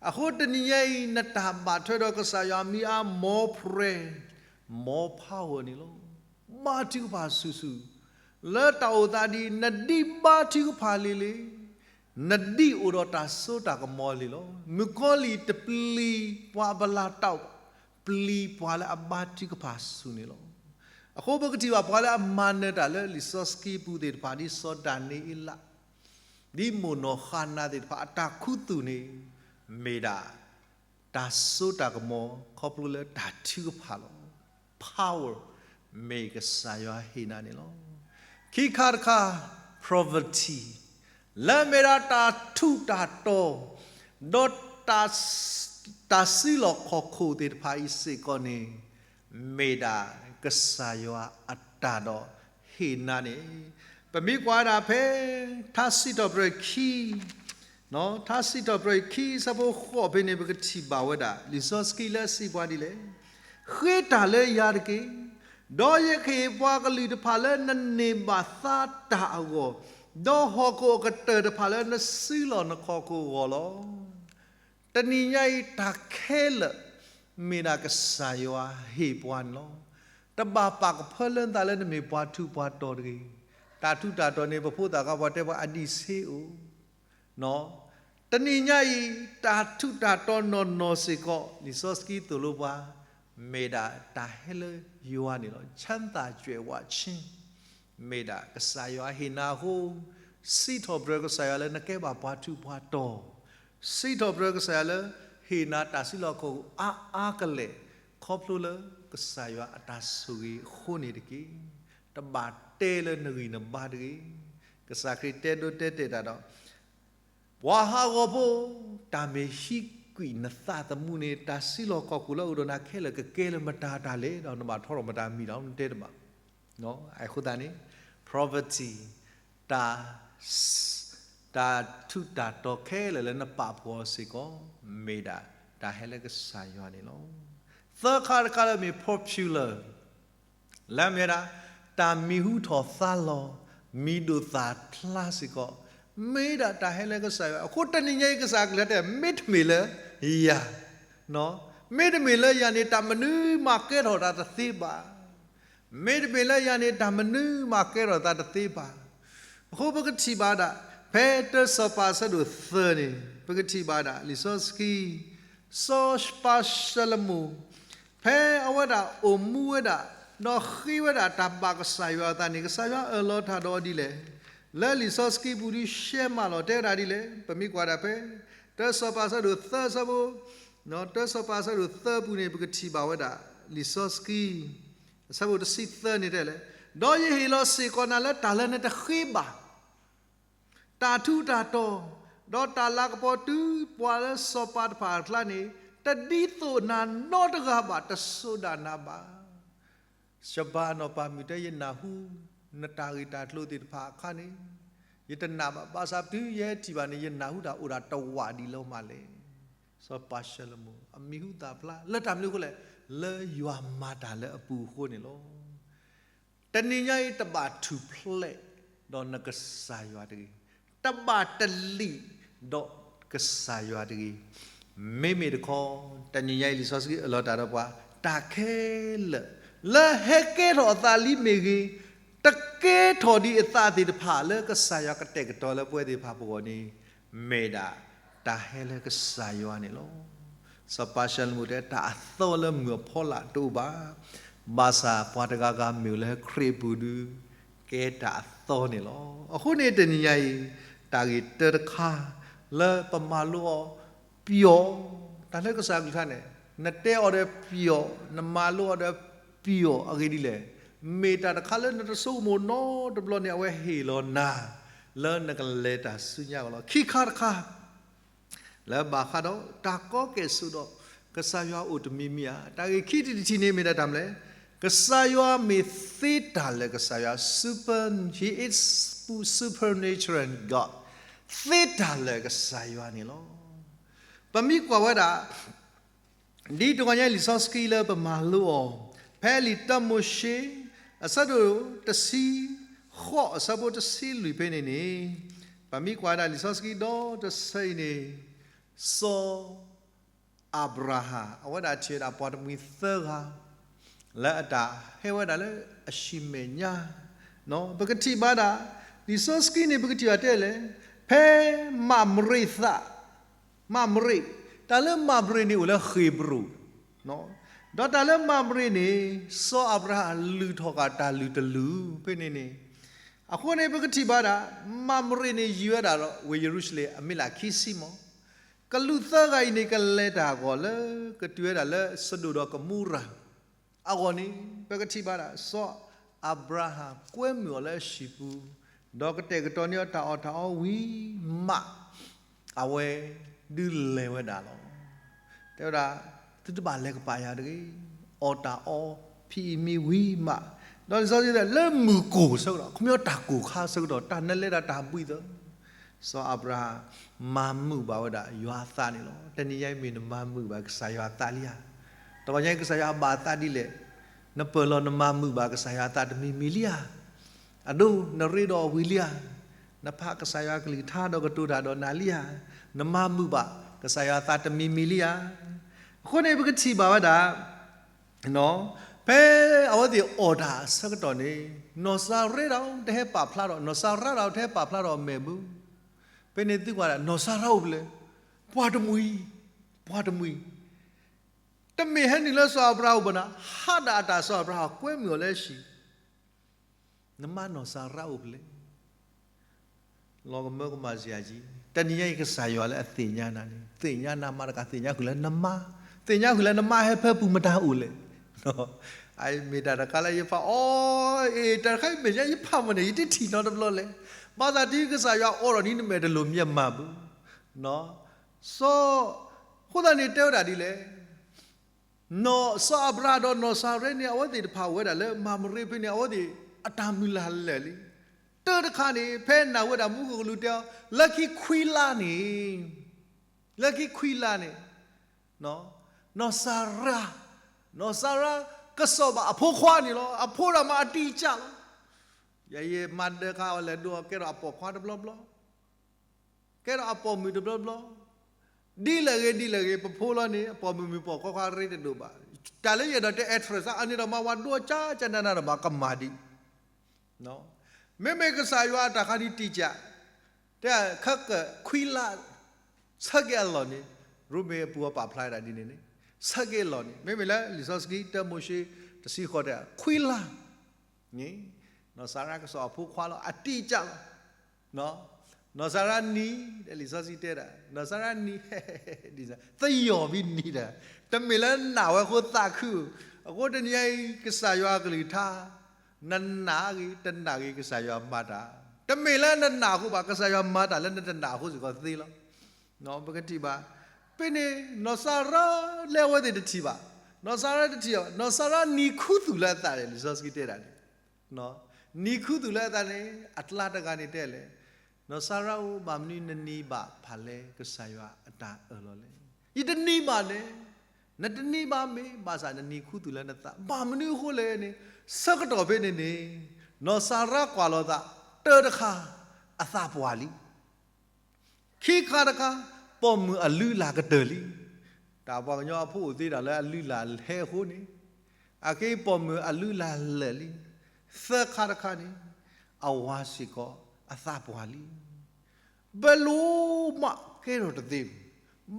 အဃိတနံၤညါအံၤ နတၢ်ဘၣ်ထွဲဒီးကစၢ်ယွၤမ့ၢ်အါ more prayer, more power န့ၣ်လီၤ. ဘါထုကဖၣ်ဆူၣ်ဆူၣ်, လၢတၢ်အိၣ်သးဒ်အံၤ နဒ်ဘါထုကဖၣ်လံၤလံၤ, နဒ်အိၣ်ဒီးတၢ်စိတၢ်ကမီၤလံၤလီၤ. မုၣ်ကီၤလံၢ်တပျံၤပှၤအပလၤတၢ်အိၣ်ဘၣ်, ပျံၤပှၤလၢအဘါထုကဖၣ်ဆူၣ်န့ၣ်လီၤ. အဃိပကထံၣ်ဘၣ်ပှၤလၢအမၤနၢၤတၢ်လၢလံာ်စီဆှံပူၤသ့ၣ်တဖၣ် ဒ်စီၤဒၤနံးယ့လး, ဒ်မိၢ်နီၢ်ဃၤနၤသ့ၣ်တဖၣ် အတၢ်ခူသူၣ်န့ၣ် မ့ၢ်ဒၣ် တၢ်စိတၢ်ကမီၤ ခီဖျိလၢတၢ်ထုကဖၣ်လီၤ. Power မ့ၢ်ကစၢ်ယွၤဟ့ၣ်နၤန့ၣ်လီၤ. ခံခါတခါ poverty လၢမ့ၢ်ဒၣ်တၢ်ထူးတၢ်တီၤ, ဒီး တၢ်စံးလီၤခီၣ်ခိၣ်သ့ၣ်တဖၣ်အံၤစ့ၢ်ကီးန့ၣ် မ့ၢ်ဒၣ်ကစၢ်ယွၤအတၢ်ဒီးဟ့ၣ်နၤန့ၣ်, ပမ့ၢ်ကွၢ်ဒၣ်ဖဲ ထါစံးထီၣ်ပတြၢၤခံ ထါစံးထီၣ်ပတြၢၤခံ အဆၢဖိဃိးဖဲန့ၣ် ပကထံၣ်ဘၣ်ဝဲဒၣ် လံာ်စီဆှံလၢအစံးပှၤဒ်လဲၣ်, ဃ့တၢ်လၢယၤတက့ၢ်, ဒီးယကဟ့ၣ်ပှၤကလုာ်တဖၣ်လၢနန့ၢ်ဘၣ်သါတၢ်အဂီၢ်, ဒီးဟီၣ်ခိၣ်အကတၢၢ်တဖၣ်လၢနစုလီၢ်နခီၣ်ခိၣ်အဂီၢ်လီၤ. တနံၤညါအံၤတၢ်ခဲလၢာ် မ့ၢ်ဒၣ်ကစၢ်ယွၤဟ့ၣ်ပှၤန့ၣ်လီၤ. တဘၣ်ပာ်ကဖၢလၢနသးလၢနမ့ၢ်ပှၤထူးပှၤတီၤတဂ့ၤ. တၢ်ထူးတၢ်တီၤန့ၣ် ပဖိသၣ်ခါပှၤတဲပှၤအဒံးဆ့အိၣ် တနံၤညါအံၤ တၢ်ထူးတၢ်တီၤနီၢ်နီၢ်စ့ၢ်ကီး လံာ်စီဆှံသိၣ်လိပှၤ မ့ၢ်ဒၣ်တၢ်ဟဲလၢယွၤန့ၣ်လီၤ. ချမ်းသာကြွယ်ဝခြင်း မ့ၢ်ဒၣ်ကစၢ်ယွၤဟ့ၣ်နၤအဃိ, စံးထီၣ်ပတြၢၤကစၢ်ယွၤလၢနကဲဘၣ်ပှၤထူးပှၤတီၤ, စံးထီၣ်ပတြၢၤကစၢ်ယွၤလၢ ဟ့ၣ်နၤတၢ်စုလီၢ်ခီၣ်ခိၣ်အါအါကလဲာ် ခီဖျိလၢကစၢ်ယွၤအတၢ်ဆိၣ်ဂ့ၤအဃိန့ၣ်တက့ၢ်. တဘၣ်တဲလၢနဂံၢ်နဘါတဂ့ၤ. ကစၢ်ခရံာ်တဲဒိတဲတဲာ်တၢ်ဒီး ပှၤဟးဂီၤဖိ, တၢ်မ့ၢ်ဟံးကွံာ်နသးသမူန့ၣ် တၢ်စုလီၢ်ခီၣ်ခိၣ်လၢအအိၣ်ဒီးနၤခဲလၢာ်ကကဲလၢမတၤတၢ်လဲၣ်, ဒီးနဘၣ်ထီထီၣ်မတၤမံၤဒီးနတဲတဘၣ်. အဃိသတးန့ၣ် poverty တၢ် တၢ်ထူးတၢ်တီၤခဲလၢာ်လၢနပာ်ဖှိၣ်အီၤစ့ၢ်ကီး မ့ၢ်ဒၣ်တၢ်ဟဲလၢကစၢ်ယွၤန့ၣ်လီၤ. သၢခါတခါလၢမ့ၢ် popular လၢမ့ၢ်ဒၣ် တၢ်မံၤဟူထီၣ်သါလီၤ, မံၤဒိၣ်သၣ်ဖျါစ့ၢ်ကီး, မ့ၢ်ဒၣ်တၢ်ဟဲလၢကစၢ်ယွၤ. အဃိတနံၤညါအံၤကစၢ်ကလုၢ်တဲ မ့တမ့ၢ်လၢယၤ, မ့တမ့ၢ်လၢယၤန့ၣ် တၢ်မနုၤမးကဲထီၣ်တၢ်တသ့ဘၣ်. မ့တမ့ၢ်လၢယၤန့ၣ် တၢ်မနုၤမးကဲထီၣ်တၢ်တသ့ဘၣ်. အဃိပကထံၣ်ဘၣ်ဒၣ် ဖဲတၢစီၤပၤအဆၢဒိၣ်သၢန့ၣ် ပကထံၣ်ဘၣ်ဒၣ် လံာ်စီဆှံ စီၤပၤၡလိၤမိၣ် ဖဲအဝဲဒၣ်အိၣ်မူဝဲဒၣ် ဒီးဃ့ဝဲဒၣ်တၢ်ဘၣ်ကစၢ်ယွၤအသးန့ၣ် ကစၢ်ယွၤအၢၣ်လီၤတၢ်ဒီးအီၤဒ်လဲၣ်. လၢလံာ်စီဆှံပူၤဒုးရှဲမးလီၤ တဲဝဲဒၣ်ဒ်လဲၣ်. ပမ့ၢ်ကွၢ်ဒၣ်ဖဲ တၢစီၤပၤအဆၢဒိၣ်သၢအဆၢဖိ တၢစီၤပၤအဆၢဒိၣ်သၢပူၤန့ၣ် ပကထံၣ်ဘၣ်ဝဲဒၣ် လံာ်စီဆှံ အဆၢဖိတဆံသၢန့ၣ်တဲလဲၣ်, ဒီးယဟ့ၣ်လီၤစ့ၢ်ကီးနၤလၢတၢ်လၢနတဃ့ဘၣ် တၢ်ထူးတၢ်တီၤ, ဒီးတၢ်လၤကပီၤတုၤပှၤလၢစီၤပၤတဖၣ်အကျါန့ၣ် တဒ်သိးနၤနီတဂၤဘၣ် တစိၤဒၣ်နၤဘၣ်. စီၤပၤအနီၢ်ပၤမုၣ်တဲ ယနၢ်ဟူ နတၢ်ဂ့ၢ်တၢ်ကျိၤသ့ၣ်တဖၣ်အခါန့ၣ် ယတနာ်ဘၣ်, ဘၣ်ဆၣ်တုၤယဟဲထံၣ်ဘၣ်န့ၣ် ယနၢ်ဟူတၢ်အိၣ်ဒၣ်တဝာ်ဒ်လဲၣ်မးလဲၣ်. စီၤပၤၡလိၤမိၣ် အမံၤဟူသၣ်ဖျါ လၢတၢ်မနုၤအဃိလဲၣ်, လၢယွၤမၤတၢ်လၢအပူၤအဃိန့ၣ်လီၤ. တနံၤညါအံၤတဘၣ်ထူၣ်ဖျဲးဒီးနကစၢ်ယွၤတဂ့ၤ, တဘၣ်တလံာ်ဒီးကစၢ်ယွၤတဂ့ၤ. မ့မ့ၢ်တခီ တနံၤညါအံၤလံာ်စီဆှံအၢၣ်လီၤတၢ်ဒီးပှၤ တၢ်ခဲလၢာ် လၢဟဲကဲထီၣ်အသးလံမ့ၢ်ဂ့ၤ, တကဲထီၣ်ဒံးအသးသ့ၣ်တဖၣ်လၢကစၢ်ယွၤကတဲာ်ကတီၤလၢပဝဲသ့ၣ်တဖၣ်ပဂီၢ်န့ၣ် မ့ၢ်ဒၣ်တၢ်ဟဲလၢကစၢ်ယွၤန့ၣ်လီၤ. စီၤပၤၡလိၤမိၣ်တဲ တၢ်အသီလၢမုၢ်အဖီလာ်တအိၣ်ဘၣ်. ဘၣ်ဆၣ်ပှၤတဂၤဂၤမ့ၢ်အိၣ်လၢခရံာ်အပူၤဒီး ကဲတၢ်အသီန့ၣ်လီၤ. အဃိန့ၣ်တနံၤညါအံၤ တၢ်ဂ့ၢ်တၢတခါ လၢပမၤလိအီၤ ပျီၣ်, တၢ်လၢကစၢ်အကလုၢ်ကထါန့ၣ် နတဲအီၤဒီးပျီၣ်, နမၤလိအီၤဒီးပျီၣ်အဂ့ၢ်ဒ်လဲၣ်, မ့ၢ်တၢ်တခါလၢနတဆိကမိၣ်နီတဘျီန့ၣ် အဝဲဟ့ၣ်လီၤနၤ လၢနကလဲၤတၢ်ဆူညါအဂီၢ်လီၤ. ခံခါတခါ လၢဘၣ်ဃးဒီးတၢ်ကီကဲၣ်ဆိးဒီး ကစၢ်ယွၤအိၣ်တမံၤမံၤဧါ. တၢ်ဂ့ၢ်ခံထံၣ်တထံၣ်န့ၣ်မ့ၢ်ဒၣ်တၢ်မနုၤလဲၣ်, ကစၢ်ယွၤမ့ၢ်သ့တၢ်လၢာ်ကစၢ်ယွၤ super, he is supernatural God, သ့တၢ်လၢာ်ကစၢ်ယွၤန့ၣ်လီၤ. ပမ့ၢ်ကွၢ်ဝဲဒၣ် ဒ်တဂီၤညါလံာ်စီဆှံလၢပမၤလိအီၤ ဖဲလံာ်တၢမိၤၡ့ အဆၢဒိၣ်တဆံဃိး အဆၢဖိတဆံလွံၢ်ဖဲန့ၣ်န့ၣ်, ပမ့ၢ်ကွၢ်ဝဲဒၣ်လံာ်စီဆှံဒီတဆၢအံၤန့ၣ် စီၤအၤဘြၤဟၣ် အဝဲဒၣ်ထံၣ်ဝဲဒၣ်ပှၤတမှံၤသၢဂၤ လၢအတၢ်ဟဲဝဲဒၣ်လၢအဆံမဲာ်ညါ, ပကထံၣ်ဘၣ်ဒၣ် လံာ်စီဆှံန့ၣ် ပကထံၣ်ဘၣ်တဲလဲၣ်, ဖဲမးမရ့းသး မးမရ့း, တၢ်လၢမးမရ့းန့ၣ်အိၣ်လၢဃ့းဘြိၣ်, ဒီးတၢ်လၢမးမရ့းန့ၣ် စီၤအၤဘြၤဟၣ်လုၢ်ထီၣ်ဃာ်တၢ်လုၢ်တလုၢ်ဖဲန့ၣ်န့ၣ်, အဃိန့ၣ် ပကထံၣ်ဘၣ်ဒၣ် မးမရ့းန့ၣ်ယံၤဝဲဒၣ်ဒီး ဝ့ၢ်ယရူၤၡလ့ၣ် အမ့ၢ်လၢခံဆံမီၢ်, ကလူးသၢဂၤအံၤန့ၣ် ကလဲၤတၢ်အဂီၢ်လၢကတုၤဝဲဒၣ်လၢစဒိၣ်ဒီးကမိရၤ အဂီၢ်န့ၣ် ပကထံၣ်ဘၣ်ဒၣ် စီၤအၤဘြၤဟၣ်ကွဲမုာ်အီၤလၢအဟံၣ်ပူၤ, ဒီးကတဲာ်ကတီၤန့ၢ်အီၤတၢ်အီၣ်တၢ်အီဝံၤမး, အဝဲဒုးလဲၤဝဲဒၣ်လီၤ. တဲဝဲဒၣ် သုတဘၣ်လဲၤကပာ်ယၤတဂ့ၤ, အီၣ်တၢ်အီဖံးအံၤမံၤဝံၤမး, ဒီးလံာ်စီဆှံတဲ လၢမုၢ်ကိၢ်ဆၢကတီၢ် ခီပညီတၢ်ကိၢ်ခါဆၢကတီၢ် တၢ်နလဲၤဒၣ်တၢ်ဘှံးသၢ စီၤအၤဘြၤဟၣ် မၤမုာ်ဘၣ်ဝဲဒၣ်ယွၤအသးန့ၣ်လီၤ. တနံၤညါအံၤမ့ၢ်နမၤမုာ်ဘၣ်ကစၢ်ယွၤအသးလံဧါ. တဂီၤညါအံၤကစၢ်ယွၤဘၣ်အသးဒ်လဲၣ်, နပၢၢ်လီၤနမၤမုာ်ဘၣ်ကစၢ်ယွၤအသးတမံၤမံၤလံဧါ. အဒိ နရ့ဒီးအဝံၤလံဧါ. နဖးကစၢ်ယွၤကလုၢ်ကထါဒီးကတိၤတၢ်ဒီးနၤလံဧါ. နမၤမုာ်ဘၣ်ကစၢ်ယွၤအသးတမံၤမံၤလံဧါ. အဃိန့ၣ် ပကထံၣ်ဘၣ်ဝဲဒၣ် ဖဲအဝဲသ့ၣ်အီၣ်တၢ်အဆၢကတီၢ်န့ၣ် နီၢ်စၤရ့ဒၣ်တဟဲပာ်ဖျါထီၣ်, နီၢ်စၤရါဒၣ်တဟဲပာ်ဖျါထီၣ်အမဲာ်ဘၣ်. ဖဲန့ၣ်သုကွၢ်ဒၣ် နီၢ်စၤရါအိၣ်ဖဲလဲၣ်, ပှၤတမှံၤ, ပှၤတမှံၤ, တမ့ၢ်ဟဲနုာ်လၢစီၤအၤဘြၤဟၣ်အိၣ်ဘၣ်နၤ, ဟးဒၣ်အတၢ်စီၤအၤဘြၤဟၣ်ကွဲမုာ်အီၤလၢအဟံၣ် နမါနီၢ်စၤရါအိၣ်ဖဲလဲၣ်. လီၤကမၢကမၣ်စရာကြီး, တနံၤညါအံၤကစၢ်ယွၤလၢအသ့ၣ်ညါနၤန့ၣ် သ့ၣ်ညါနၤမးတကး သ့ၣ်ညါဃုာ်လၢနမါ, သ့ၣ်ညါဃုာ်လၢနမါဟဲဖၢပူၤမတၤအိၣ်လဲၣ်. အမ့ၢ်တၢ်တခါလၢယဖးအီၤ, အ့ တၢ်တခါအံၤမ့ၢ်ညါယဖးမးန့ၣ် ယတထံၣ်နီတဘျီလဲၣ်. ဘၣ်သးတုၤကစၢ်ယွၤအိးထီၣ်န့ၣ် နမဲာ်တလိၣ်မံမးဘၣ်. စီၤ, အဃိသတးန့ၣ်တဲဝဲဒၣ်ဒ်လဲၣ် စီၤအၤဘြၤဟၣ်ဒီးနီၢ်စၤရ့န့ၣ် အဝဲသ့ၣ်တဖၣ်အိၣ်ဝဲဒၣ်လၢမၤမရ့ဖဲန့ၣ် အဝဲသ့ၣ်အတၢ်မုၢ်လၢ်လၢာ်လံ. တၢ်တခါန့ၣ် ဖဲနၢ်ဝဲဒၣ်မူခိၣ်ကလူးတဲအီၤ လၢခံခွံလါန့ၣ်, လၢခံခွံလါန့ၣ်, နီၢ်စၤရါ, နီၢ်စၤရါကစီၣ်ဘၣ်အဖိခွါန့ၣ်လီၤ. အဖိဒၣ်မးအတံၢ်ကၢ်လီၤ. ယဲယမၤဒၢခါအီၤလဲၤဒိအီၤ ကဲထီၣ်အပိာ်ခွါတဘျီဘျီ ကဲထီၣ်အပိာ်မုၣ်တဘျီဘျီ, ဒ်လဲၣ်ဂ့ၤဒ်လဲၣ်ဂ့ၤ ပဖိလီၤန့ၣ် အပိာ်မုၣ်မုၣ်ပိာ်ခွါခွါရ့တဒိၣ်ဘၣ်. တၢ်လၢယအဲၣ်ဒိးတဲ actress အန့ၣ်ဒီးမၤဝဲဒိကၢ်ကၢ်နးနးဒီးမၤကမၣ်ဒံး. မ့မ့ၢ်ကစၢ်ယွၤအတၢ်ခါဒံးတံၢ်ကၢ်, တဲခါကခွံလါ ဆၢက့ၤအလီၢ်န့ၣ်, ရိမ့ၤအပူၤအပာ်ဖျါဒၣ်ဒ်န့ၣ်န့ၣ်, ဆၢက့ၤအလီၢ်န့ၣ် မ့မ့ၢ်လၢလံာ်စီဆှံတၢမိၤၡ့ တဆံဃိးတဲ ခွံလါ န့ၣ်, နီၢ်စၤရါကစီၣ်အဖိခွါလီၤ အတံၢ်ကၢ်လီၤ. နီၢ်စၤရါနံၤ, လံာ်စီဆှံတဲဒၣ် နီၢ်စၤရါနံၤ သယီၢ်ဘံနံၤဒီး, တမ့ၢ်လၢနာ်ဝဲအဃိသးခု, အဃိတနံၤအံၤ ကစၢ်ယွၤအကလုၢ်ကထါ, နနာ်ဂ့ၤ တနာ်ဂ့ၤ ကစၢ်ယွၤမၤတၢ်, တမ့ၢ်လၢနနာ်အဃိဘၣ် ကစၢ်ယွၤမၤတၢ်လၢနတနာ်အဃိစ့ၢ်ကီးသ့လီၤ. ပကထံၣ်ဘၣ်, ဖဲန့ၣ် နီၢ်စၤရါလၢအဝဲသ့ၣ်တထံၣ်ဘၣ်, နီၢ်စၤရါတထံၣ်ဘၣ်, နီၢ်စၤရါနံၤခူသူၣ်လၢအသးန့ၣ် လံာ်စီဆှံတဲဒၣ်န့ၣ်, နံၤခူသူၣ်လၢအသးန့ၣ် အကျါတဂၤန့ၣ်တဲလဲၣ်, နီၢ်စၤရါဧၢ ဘၣ်မနုၤနနံၤဘၣ်ဖးလဲၢ်ကစၢ်ယွၤအတၢ်အၢၣ်လီၤလဲၣ်. ယတနံၤဘၣ်န့ၣ်, နတနံၤဘၣ်မ့ၢ် ဘၣ်ဆၣ်နနံၤခူသူၣ်လၢနသး, ဘၣ်မနုၤအဃိလဲၣ်န့ၣ်, ဆၢကတီၢ်ဖဲန့ၣ်န့ၣ်, နီၢ်စၤရါကွၢ်လီၤသး, တၢတခါ, အသးပှၢ်လံ ခံခါတခါ, ပိာ်မုၣ်အလုၢ်အလၢ်ကတၢၢ်လံ. တၢ်ပှၤကညီအဖိအိၣ်သ့တၢ်လၢအလုၢ်အလၢ်ဟဲအဃိန့ၣ်, အက့ပိာ်မုၣ်အလုၢ်အလၢ်လၢာ်လံ, သၢခါတခါန့ၣ် အဝၤစ့ၢ်ကီးအသးပှၢ်လံ. ဘၣ်လိၣ်မးကဲထီၣ်တသ့ဘၣ်.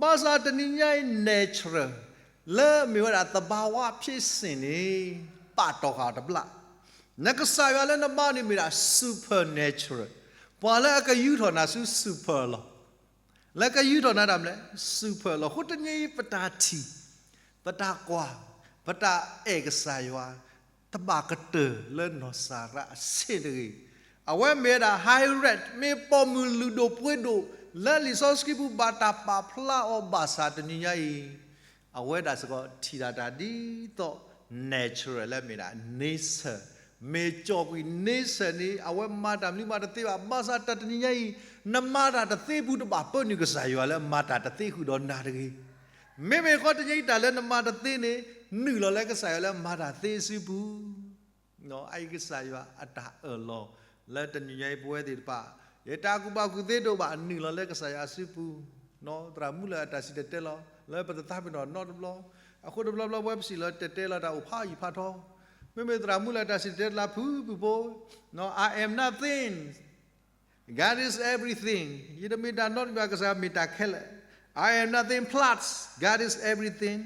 ဘၣ်ဆၣ်တနံၤညါအံၤ natural လၢမ့ၢ်ဝဲဒၣ်သဘၤဝဖ့စ့ၣ်န့ၣ် ပာ်တီၢ်ဃာ်တဘျီ. နကစၢ်ယွၤလၢနဘါန့ၣ်မ့ၢ်ဒၣ် supernatural, ပှၤလၢအကယူၢ်ထီၣ်နၤဆူ super လီၤ. လၢကယူၢ်ထီၣ်နၤတၢ်မနုၤလဲၣ် super လီၤ. အဃိတနံၤအံၤ ပတၢ်ထံၣ်, ပတၢ်ကွၢ်, ပတၢ်အဲၣ်ကစၢ်ယွၤ တဘၣ်ကတၢၢ်လၢနီၢ်စၤရါအဆ့ၣ်တဂ့ၤ. အဝဲမ့ၢ်ဝဲဒၣ် high rank မ့ၢ်ပိာ်မုၣ်လုၢ်ဒိၣ်ပှ့ၤဒိၣ် လၢလံာ်စီဆှံပူၤဘၣ်တၢ်ပာ်ဖျါအီၤဘၣ်ဆၣ်တနံၤညါအံၤ အဝဲဒၣ်စ့ၢ်ကီးထံၣ်ဒၣ်တၢ်ဒ်သိး natural လၢမ့ၢ်ဒၣ် nature, မ့ၢ်ကၠီၣ်ကွံာ် nature န့ၣ် အဝဲမၤတၢ်မနုၤမၤတသ့ဘၣ်. ဘၣ်ဆၣ်တၢ်တနံၤညါအံၤ နမၤတၢ်တသ့ပူၤတဘၣ်ပၢနုာ်ကစၢ်ယွၤလၢမၤတၢ်တသ့ဃုာ်ဒီးနၤတဂ့ၤ. မ့မ့ၢ်ဃီတနံၤအံၤတၢ်လၢနမၤတသ့န့ၣ် နုာ်လီၤလၢကစၢ်ယွၤလၢမၤတၢ်သ့စုပူၤ အအံၤကစၢ်ယွၤအတၢ်အၢၣ်လီၤ လၢတနံၤညါအံၤပဝဲသ့ၣ်တဖၣ် ယတၢ်ကူၣ်ဘၣ်ကူၣ်သ့တအိၣ်ဘၣ် နုာ်လီၤလၢကစၢ်ယွၤအစုပူၤ, သရၣ်မုၢ်လၢ်အတၢ်စံၣ်တဲၤတဲလီၤ လၢပတသးပ့ၤနီၣ်နီတဘျီ, အဃိတဘျီဘျီပဝဲပစံးလီၤတဲာ်တဲလီၤတၢ်အိၣ်ဖးယံာ်ဖးထီ, မ့မ့ၢ်သရၣ်မုၢ်လၢ်တၢ်စံၣ်တဲၤတဲလီၤဖုၣ်ဖုၣ်ဖိ, I am nothing, God is everything, ယတမ့ၢ်တၢ်နီတမံၤဘၣ် ကစၢ်ယွၤမ့ၢ်တၢ်ခဲလၢာ်, I am nothing plus God is everything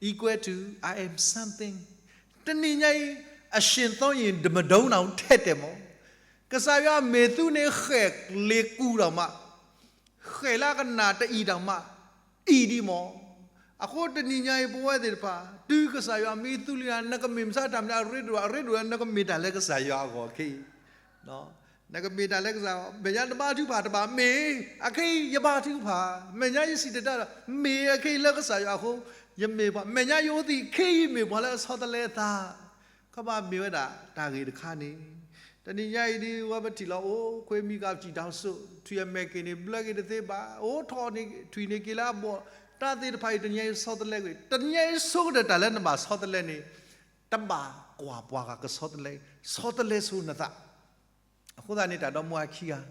equal to I am something. တနံၤညါအံၤ အရှင်သောရင် တမဒုံးနၢ်ထဲတဲမး, ကစၢ်ယွၤမ့ၢ်သုန့ၣ် ဃဲၣ်လ့ၤကူၣ်တၢ်မး, ဃဲၣ်လၢအကနၣ်တအံၤတၢ်မး, အံၤဒ်မး. အဃိတနံၤညါအံၤ ပဝဲသ့ၣ်တဖၣ် တုၤကစၢ်ယွၤမ့ၢ်သူလံနၤ နကမ့ၢ်မဆါတၢ်မနုၤအရ့ဒိၣ် အရ့ဒိၣ်လၢနကမ့ၢ်တၢ်လၢကစၢ်ယွၤအဂီၢ်ခဲအံၤ နကမ့ၢ်တၢ်လၢကစၢ်ယွၤ, မဲာ်ညါနဘါထုကဖၣ်တဘၣ် မ့ၢ်အခဲအံၤယဘါထုကဖၣ်, မဲာ်ညါယစံၣ်တဲၤတဲလီၤ မ့ၢ်အခဲအံၤလၢကစၢ်ယွၤအဃိ ယမ့ၢ်ပှၤ, မဲာ်ညါယအိၣ်သံခဲအံၤမ့ၢ်ပှၤလၢအဆီတလဲအသး, ကဘၣ်မ့ၢ်ဝဲဒၣ်တၢ်ဂ့ၢ်တခါန့ၣ်, တနံၤညါအံၤဒ်ဝဲပထံၣ်လီၤအိၣ် ခွ့မံကၣ်စံၣ်တၢ်စိၣ် ထွံၣ်အမဲာ်က့ၤန့ၣ် ဘျၢက့ၤတသ့ဘၣ်, အိၣ်ထီၣ်န့ၣ် ထွံၣ်န့ၣ်က့ၤလၢအဘီၣ်, တၢ်သ့ၣ်တဖၣ်အံၤ တနံၤညါအံၤဆီတလဲကွံာ်, တနံၤညါအံၤဆိကတၢၢ်တၢ်လၢနဘၣ်ဆီတလဲန့ၣ် တဘၣ်ကွၢ်ပှၤဂၤကဆီတလဲ, ဆီတလဲဆိနသး အဃိသတးန့ၣ် တၢ်ဒီမါဝၤခံဂၤ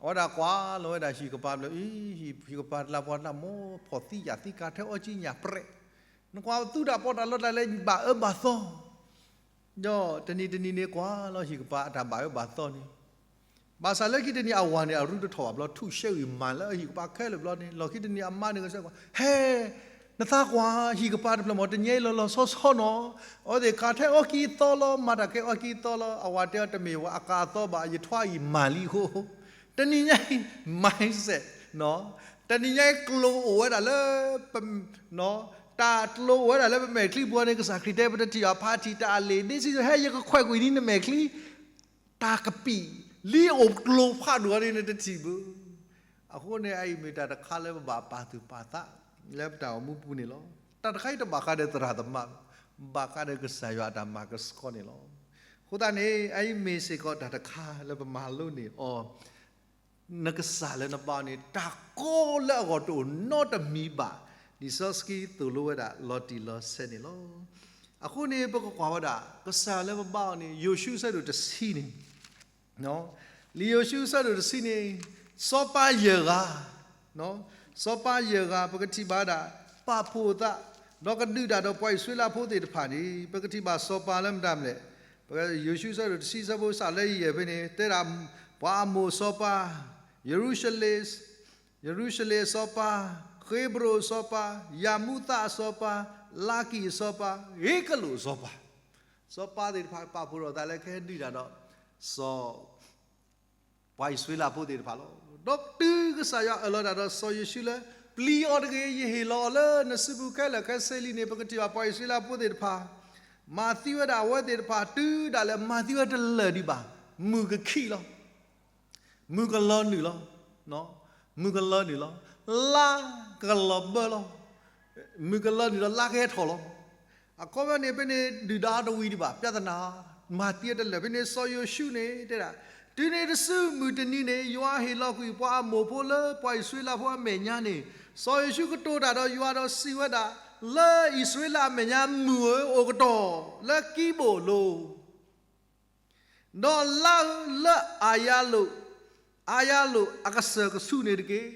အဝဲဒၣ်ကွၢ်လီၤဝဲဒၣ်ဟံၣ်ကပၤဘျီ, အံၤ ဟံၣ်ကပၤတလးပှၤတလးမ့ၢ်ဖှီၣ်သံယာ်သံကၤထဲအီကံညၣ်ပြဲး, နကွၢ်သူတၢ်ပီးတၢ်လီတၢ်လၢဘၣ်အၢဘၣ်သီ, ဒီးတနံၤတနံၤန့ၣ်ကွၢ်လီၤဟံၣ်ကပၤအတၢ်ဘၣ်အၢဘၣ်သီန့ၣ်, ဘၣ်ဆၣ်လၢခံတနံၤအဝၤန့ၣ် အရူတထီၣ်ဘၣ်ဘျီ ထူၣ်ရှဲဂံၢ်မၤလၢအဟံၣ်ကပၤခဲလၢာ်ဘျီန့ၣ် လီၢ်ခံတနံၤအမါန့ၣ်ကစၢ်ကွၢ် ဟဲ နသးကွၢ် ဟံၣ်ကပၤတဖျၢၣ်မ့ၢ် တနံၤအံၤလီၤလီၤဆီဆီနီၤ, အဝဲသ့ၣ်ကၤထဲအီကံအသီလီၤ မၤတၢ်ကဲအီကံအသီလီၤ, အဝၤတဲအီၤတမ့ၢ်ဝဲအကၤအသီဘၣ် ယထွါအံၤမၤလံအဃိ, တနံၤညါအံၤ mindset နီၤ, တနံၤညါအံၤကျိၤအိၣ်ဝဲဒၣ်လၢ တၢ်ကျိၤအိၣ်ဝဲဒၣ်လၢပမဲာ်ချံပူၤန့ၣ် ကစၢ်ခရံာ်တဲ ပတထံၣ်အဖးထံၣ်တၢ်အလ့ၣ် ဒ်စံး ဟဲယကခွဲးကွံာ်န့ၢ်နမဲာ်ချံ တၢ်ကပံာ် လံအိၣ်ကျိၤဖးဒိၣ်အီၤန့ၣ် နတထံၣ်ဘၣ်. အဃိန့ၣ် အအံၤမ့ၢ်တၢ်တခါလၢပဘၣ်ပာ်သူၣ်ပာ်သး လၢပတၢ်အိၣ်မူပူၤန့ၣ်လီၤ. တၢ်တခါအံၤတဘၣ်ဃးဒီးသရၣ်သမါ, ဘၣ်ဃးဒီးကစၢ်ယွၤအတၢ်မၤကဆှီန့ၣ်လီၤ. အဃိသတးန့ၣ် အအံၤမ့ၢ်စ့ၢ်ကီးတၢ်တခါလၢပမၤလိန့ၢ်အီၤ နကစၢ်လၢနဘါန့ၣ် တၢ်ကိးလၢအဂီၢ်တအိၣ်နီတမံၤဘၣ်, လံာ်စီဆှံသိၣ်လိဝဲဒၣ်လီၤတံၢ်လီၤဆဲးန့ၣ်လီၤ. အဃိန့ၣ် ပကကွၢ်ဝဲဒၣ် ကစၢ်လၢပဘါအီၤန့ၣ် ယိၤၡူအဆၢဒိၣ်တဆံန့ၣ် လံာ်ယိၤၡူအဆၢဒိၣ်တဆံန့ၣ် စီၤပၤယဲၢ်ဂၤ, စီၤပၤယဲၢ်ဂၤ ပကထံၣ်ဘၣ်ဒၣ် ပာ်ဖှိၣ်အသး ဒီးကဒုးတၢ်ဒီးပှၤအံၣ်စရ့လးဖိသ့ၣ်တဖၣ်န့ၣ် ပကထံၣ်ဘၣ်စီၤပၤလၢမတၤမလဲၣ်, ယိၤၡူအဆၢဒိၣ်တဆံအဆၢဖိစးလၢယဲၢ်ဖဲန့ၣ် တဲဒၣ် ပှၤအမိၣ်အစီၤပၤ, ယရူၤၡလ့ၣ်, ယရူၤၡလ့ၣ်အစီၤပၤ, ဃ့ဘြိၣ်အစီၤပၤ, ယၤမူသးအစီၤပၤ, လါကံၣ်အစီၤပၤ, ဂ့ကလိာ်အစီၤပၤ, စီၤပၤသ့ၣ်တဖၣ်ပာ်ဖှိၣ်ထီၣ်သးလၢကဟဲဒုးတၢ်ဒီး စီၤ ပှၤအံၣ်စရ့လးဖိသ့ၣ်တဖၣ်လီၤ. ဒီးတုၤကစၢ်ယွၤအၢၣ်လီၤတၢ်ဒီးစီၤယိၤၡူလၢ ပျံၤအီၤတဂ့ၤ, ယဟ့ၣ်လီၤအီၤလၢနစုပူၤခဲလၢာ်ခဲဆ့လံန့ၣ် ပကထံၣ်ဘၣ်ပှၤအံၣ်စရ့လးဖိသ့ၣ်တဖၣ် မၤသံဝဲဒၣ်အဝဲသ့ၣ်တဖၣ် တုၤဒၣ်လဲာ်မၤသံဝဲတလၢာ်ဒံးဘၣ်, မုၢ်ကခံးလီၤ. မုၢ်ကလီၤနုာ်လီၤ. မုၢ်ကလီၤနုာ်လီၤ. လါကလီၤဘၢလီၤ. မုၢ်ကလီၤနုာ်ဒီးလါကဟဲထီၣ်လီၤ. အခီပညီန့ၣ် ဖဲန့ၣ်ဒုၣ်ဒါတဝံၤဒံးဘၣ် ပြဿနာ မၤသံတလၢာ် ဖဲန့ၣ်စီၤယိၤၡူန့ၣ် တဲဒၣ် တုၤန့ၣ်တစုမုၢ်တနံၤန့ၣ် ယွၤဟ့ၣ်လီၤကွံာ်ပှၤအမိၣ်ဖိလၢပှၤအံၣ်စရ့လးဖိအမဲာ်ညါန့ၣ် စီၤယိၤၡူကတိၤတၢ်ဒီးယွၤဒီးစံးဝဲဒၣ်, လၢအံၣ်စရ့လးအမဲာ်ညါ မုၢ်ဧၢ အိၣ်ကတီၢ်လၢကံးဘိၣ်လိၤ ဒီးလါဧၢ လၢအၤယၤလိာ်, အၤယၤလိာ်အကစၢၢ်ကဆူးန့ၣ်တက့ၢ်.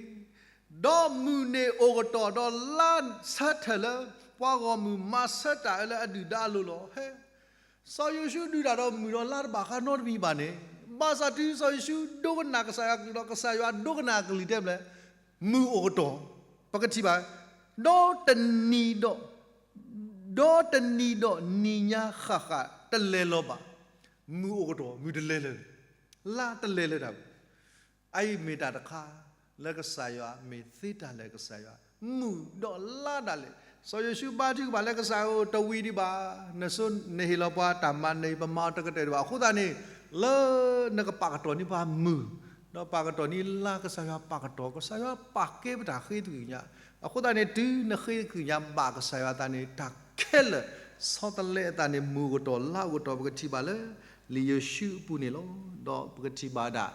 ဒီးမုၢ်န့ၣ်အိၣ်ကတီၢ်ဒီးလါဆၢထၢၣ်လၢ ပှၤဂီၢ်မုၢ်မၤဆၢတၢ်အၢလၢအဒုၣ်ဒါအလိၤလီၤ. ဟဲ, စီၤယိၤၡူဒုးတၢ်ဒီးမုၢ်ဒီးလါတဘၣ်ဃးနီတမံၤဘၣ်န့ၣ်, ဘၣ်ဆၣ်တုၤစီၤယိၤၡူဒိကနၣ်ကစၢ်ယွၤကလုၢ်ဒီး ကစၢ်ယွၤဒိကနၣ်အကလုၢ်တဲဘျဲၣ်, မုၢ်အိၣ်ကတီၢ်, ပကထံၣ်ဘၣ်, ဒီးတနံၤဒီး ဒီးတနံၤဒီးနံၤညါဃၣ်ဃၣ်တလဲၤလီၤဘၣ်, မုၢ်အိၣ်ကတီၢ် မုၢ်တလဲၤလၢၤ, လါတလဲၤလၢၤတၢ် အအံၤမ့ၢ်တၢ်တခါ လၢကစၢ်ယွၤမ့ၢ်သ့တၢ်လၢာ်ကစၢ်ယွၤ, မုၢ်ဒီးလါဒၣ်လဲာ်, စီၤယိၤၡူဘါထုကဖၣ်လၢကစၢ်ဧၢ တဝံၤဒံးဘၣ်, နဆိနဟ့ၣ်လီၤပှၤတၢ်မၤနၢၤ ပမၤအီၤတကတၢၢ်ဒံးဘၣ်, အဃိသတးန့ၣ် လၢနကပာ်ကတီၢ်န့ၢ်ပှၤမုၢ်, ဒီးပာ်ကတီၢ်န့ၢ်လါ ကစၢ်ယွၤပာ်ကတီၢ်, ကစၢ်ယွၤပာ်ကဲပတၢ်ဃ့သကွံာ်ညါ, အဃိသတးန့ၣ် တုၤနဃ့သကွံာ်ညါဘၣ်ကစၢ်ယွၤအသးန့ၣ် တၢ်ခဲလၢာ် ဆီတလဲအသးန့ၣ် မုၢ်အိၣ်ကတီၢ်လါအိၣ်ကတီၢ် ပကထံၣ်ဘၣ်လၢ လံာ်ယိၤၡူအပူၤန့ၣ်လီၤ. ဒီးပကထံၣ်ဘၣ်ဒၣ်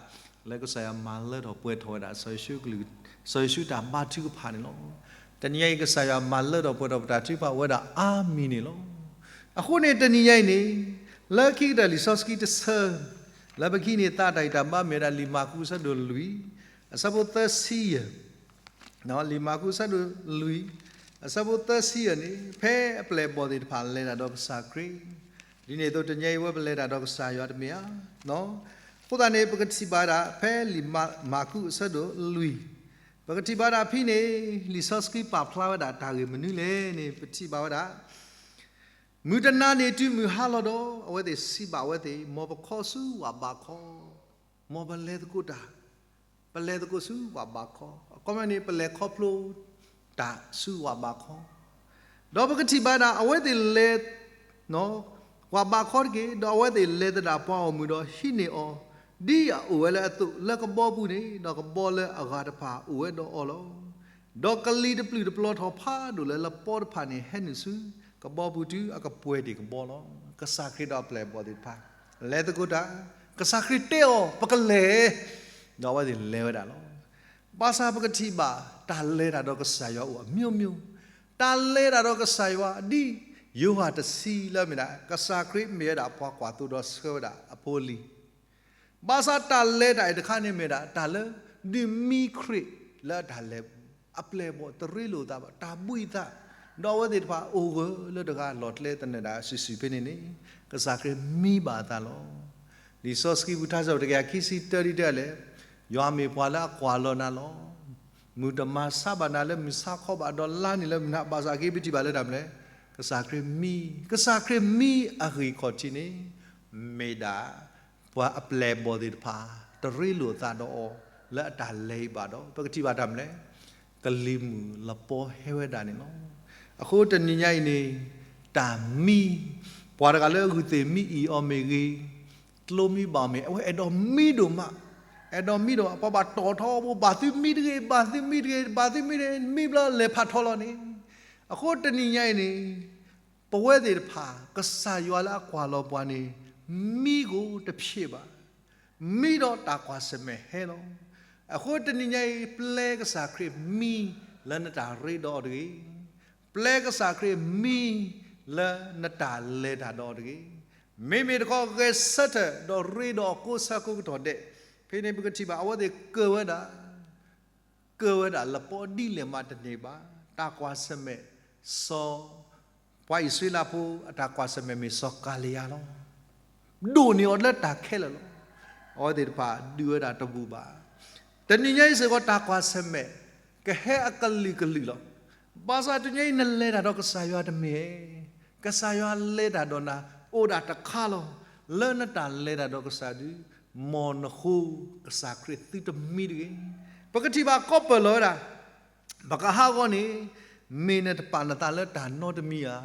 လၢကစၢ်ယွၤမၤလၢထီၣ်ပှဲၤထီၣ်ဝဲဒၣ် စီၤယိၤၡူအကလုၢ်, စီၤယိၤၡူတၢ်ဘါထုကဖၣ်န့ၣ်လီၤ. တနံၤညါအံၤ ကစၢ်ယွၤမၤလၢထီၣ်ပှဲၤထီၣ်ပတၢ်ထုကဖၣ်ဝဲဒၣ်အါမံၤန့ၣ်လီၤ. အဃိန့ၣ် တနံၤညါအံၤန့ၣ် လၢခံကတၢၢ်လံာ်စီဆှံတဆၢ လၢပကဟံးန့ၢ်သးတၢ်ဂံၢ်တၢ်ဘါမ့ၢ်ဝဲဒၣ် လံာ်မၢ်ကူးအဆၢဒိၣ်လွံၢ် အဆၢဖိသၢဆံယဲၢ် လံာ်မၢ်ကူးအဆၢဒိၣ်လွံၢ် အဆၢဖိသၢဆံယဲၢ်န့ၣ် ဖဲအပျဲၢ်အဘီၣ်သ့ၣ်တဖၣ်လဲၤတၢ်ဒီးကစၢ်ခရံာ်, ဒ်န့ၣ်အသိး တနံၤညါအံၤ ဝဲပလဲၤတၢ်ဒီးကစၢ်ယွၤတမ့ၢ်ဧါ. အဃိသတးန့ၣ် ပကထံၣ်ဘၣ်ဒၣ် ဖဲလံာ်မၢ်ကူးအဆၢဒိၣ်လွံၢ်, ပကထံၣ်ဘၣ်ဒၣ်ဖဲန့ၣ် လံာ်စီဆှံပာ်ဖျါဝဲဒၣ်တၢ်ဂ့ၢ်မနုၤလဲၣ်န့ၣ် ပထံၣ်ဘၣ်ဝဲဒၣ် မုၢ်တနၤန့ၣ်တုၤမုၢ်ဟါလီၤဒီး အဝဲသ့ၣ်စံးဘၣ်အဝဲသ့ၣ်, မ်ပခီဆူဝၣ်ဘးခီ, မ်ပလဲၤသကိးတၢ်, ပလဲၤသကိးဆူဝၣ်ဘးခီ, အခီပညီန့ၣ် ပလဲၤခီဖျိတၢ်ဆူဝၣ်ဘးခီ, ဒီးပကထံၣ်ဘၣ်ဒၣ် အဝဲသ့ၣ်လဲၤ ဝၣ်ဘးခီတက့ၢ်, ဒီးအဝဲသ့ၣ်လဲၤသဒၣ်ပှၤဂီၢ်မုၢ်ဒီးဟံးန့ၢ်အီၤ, ဒ်အအိၣ်ဝဲလၢအသိးလၢကဘီပူၤန့ၣ်, ဒီးကဘီလၢအဂၤတဖၣ်အိၣ်ဝဲဒီးအီၤလီၤ. ဒီးကလံၤတပျုာ်တပျီၤထီၣ်ဖးဒိၣ်လၢလပီတဖၣ်န့ၣ်ဟဲနုာ်ဆူ ကဘီပူၤတုၤအကပှဲၤတ့ၢ်ကဘီလီၤ. ကစၢ်ခရံာ်ဒီးအပျဲၢ်အဘီၣ်သ့ၣ်တဖၣ် လဲၤသကိးတၢ်, ကစၢ်ခရံာ်တဲအီၤ ပကလဲၤ, ဒီးအဝဲသ့ၣ်လဲၤဝဲဒၣ်လီၤ. ဘၣ်ဆၣ်ပကထံၣ်ဘၣ် တၢ်လဲၤတၢ်ဒီးကစၢ်ယွၤအိၣ်အမျိုးမျိုး, တၢ်လဲၤတၢ်ဒီးကစၢ်ယွၤဒ်ယိၤဟၣ်တဆံလၢအမ့ၢ်ဒၣ် ကစၢ်ခရံာ်မ့ၢ်ဝဲဒၣ်ပှၤကွၢ်သိဒီးဆှၢဝဲဒၣ်အဖိအလံၤ ဘၣ်ဆၣ်တၢ်လဲၤတၢ်အံၤတခါန့ၣ်မ့ၢ်ဒၣ် တၢ်လၢဒုးမံခရံာ်လၢအတၢ်လဲၤပူၤ, အပျဲၢ်အဘီၣ်တရ့လိာ်အသးဘၣ်, တၢ်ဘှံးအသး, ဒီးအဝဲသ့ၣ်တဖၣ်အိၣ်ဂၢၢ်လၢတဂၤလီၢ်ကျဲသနၢၣ်ဒၣ်စုာ်စုာ်ဖဲန့ၣ်န့ၣ်, ကစၢ်ခရံာ်မံဘၣ်အသးလီၤ. လံာ်စီဆှံပူၤထါစံးပတြၢၤ တကယၤခံဆံတၢ ဒ်တဲလဲၣ်, ယွၤမ့ၢ်ပှၤလၢအကွၢ်လီၤနၤလီၤ. မုၢ်တမၤဆါဘၣ်နၤလၢမုၢ်ဆါခီဘၣ်, ဒီးလါန့ၣ်လၢမုၢ်နၤ, ဘၣ်ဆၣ်က့ၤပထံၣ်ဘၣ်လၢတၢ်မနုၤလဲၣ်, ကစၢ်ခရံာ်မံ, ကစၢ်ခရံာ်မံအဂ့ၢ်ခီၣ်ထံးန့ၣ် မ့ၢ်ဒၣ် ပှၤအပျဲၢ်အဘီၣ်သ့ၣ်တဖၣ် တရ့လိာ်အသးဒီးအီၤ လၢအတၢ်လဲၤအံၤဘၣ်ဒီး ပကထံၣ်ဘၣ်တၢ်မနုၤလဲၣ်, ကလံၤမုၢ်လပီဟဲဝဲဒၣ်န့ၣ်လီၤ. အဃိတနံၤညါအံၤန့ၣ် တၢ်မံ, ပှၤတဂၤလၢအဂုာ်သ့ၣ်မံအံၤအီၤမ့ၢ်ဂ့ၤ, ကျိမံဘၣ်အီၤမ့ၢ်, အဝဲအဲၣ်ဒိးမံဒိၣ်မး, အဲၣ်ဒိးမံဒိၣ်မး, ပှၤဘၣ်တီၣ်ထီဘိ ဘၣ်သုမံတဂ့ၤ, ဘၣ်သုမံတဂ့ၤ, ဘၣ်သုမံတဂ့ၤ, မံဘျီလဲၤဖးထီလီၤန့ၣ်, အဃိတနံၤညါအံၤန့ၣ် ပဝဲသ့ၣ်တဖၣ် ကစၢ်ယွၤလၢအကွၢ်လီၤပှၤန့ၣ် မံကိးတဖျ့ဘၣ်, မံဒီးတၢ်ကွၢ်ဆၢၣ်မဲာ်ဟဲလီၤ. အဃိတနံၤညါအံၤ ပျဲကစၢ်ခရံာ်မံလၢနတၢ်ရ့ဒီးအီၤတဂ့ၤ, ပျဲကစၢ်ခရံာ်မံလၢနတၢ်လဲၤတၢ်ဒီးအီၤတဂ့ၤ. မ့မ့ၢ်တခီ ဂဲၤဆၢထၢၣ်ဒီးရ့ဒီးအီၤကိးဆၢကိးကတီၢ်ဒဲး, ဖဲန့ၣ်ပကထံၣ်ဘၣ် အဝဲသ့ၣ်ကၢၢ်ဝဲဒၣ် ကၢၢ်ဝဲဒၣ်လပီဒ်လဲၣ်မးတန့ၢ်ဘၣ်. တၢ်ကွၢ်ဆၢၣ်မဲာ်စီၤ, ပှၤအံၣ်စရ့လးဖိအတၢ်ကွၢ်ဆၢၣ်မဲာ်မ့ၢ်စီၤကၤလံယါလီၤ. ဒိၣ်န့ၢ်အီၤလၢတၢ်ခဲလၢာ်လီၤ. အဝဲသ့ၣ်တဖၣ်ဒုးဝဲဒၣ်တဘူၣ်ဘၣ်. တနံၤညါအံၤစ့ၢ်ကီး တၢ်ကွၢ်ဆၢၣ်မဲာ် ကဟဲအကလုာ်ကလုာ်လီၤ. ဘၣ်ဆၣ်တနံၤညါအံၤ နလဲၤတၢ်ဒီးကစၢ်ယွၤတမ့ၢ်ဧါ. ကစၢ်ယွၤလဲၤတၢ်ဒီးနၤ အိၣ်ဒၣ်တခါလီၤ. လၢနတၢ်လဲၤတၢ်ဒီးကစၢ်ဒုး မ်နဃိ ကစၢ်ခရံာ်သုတမံတဂ့ၤ. ပကထံၣ်ဘၣ်ကီးပၢၢ်လီၤဝဲဒၣ် ပကဟးဂီၤန့ၣ် မ့ၢ်နတပာ်နသးလၢတၢ်နီတမံၤဧါ.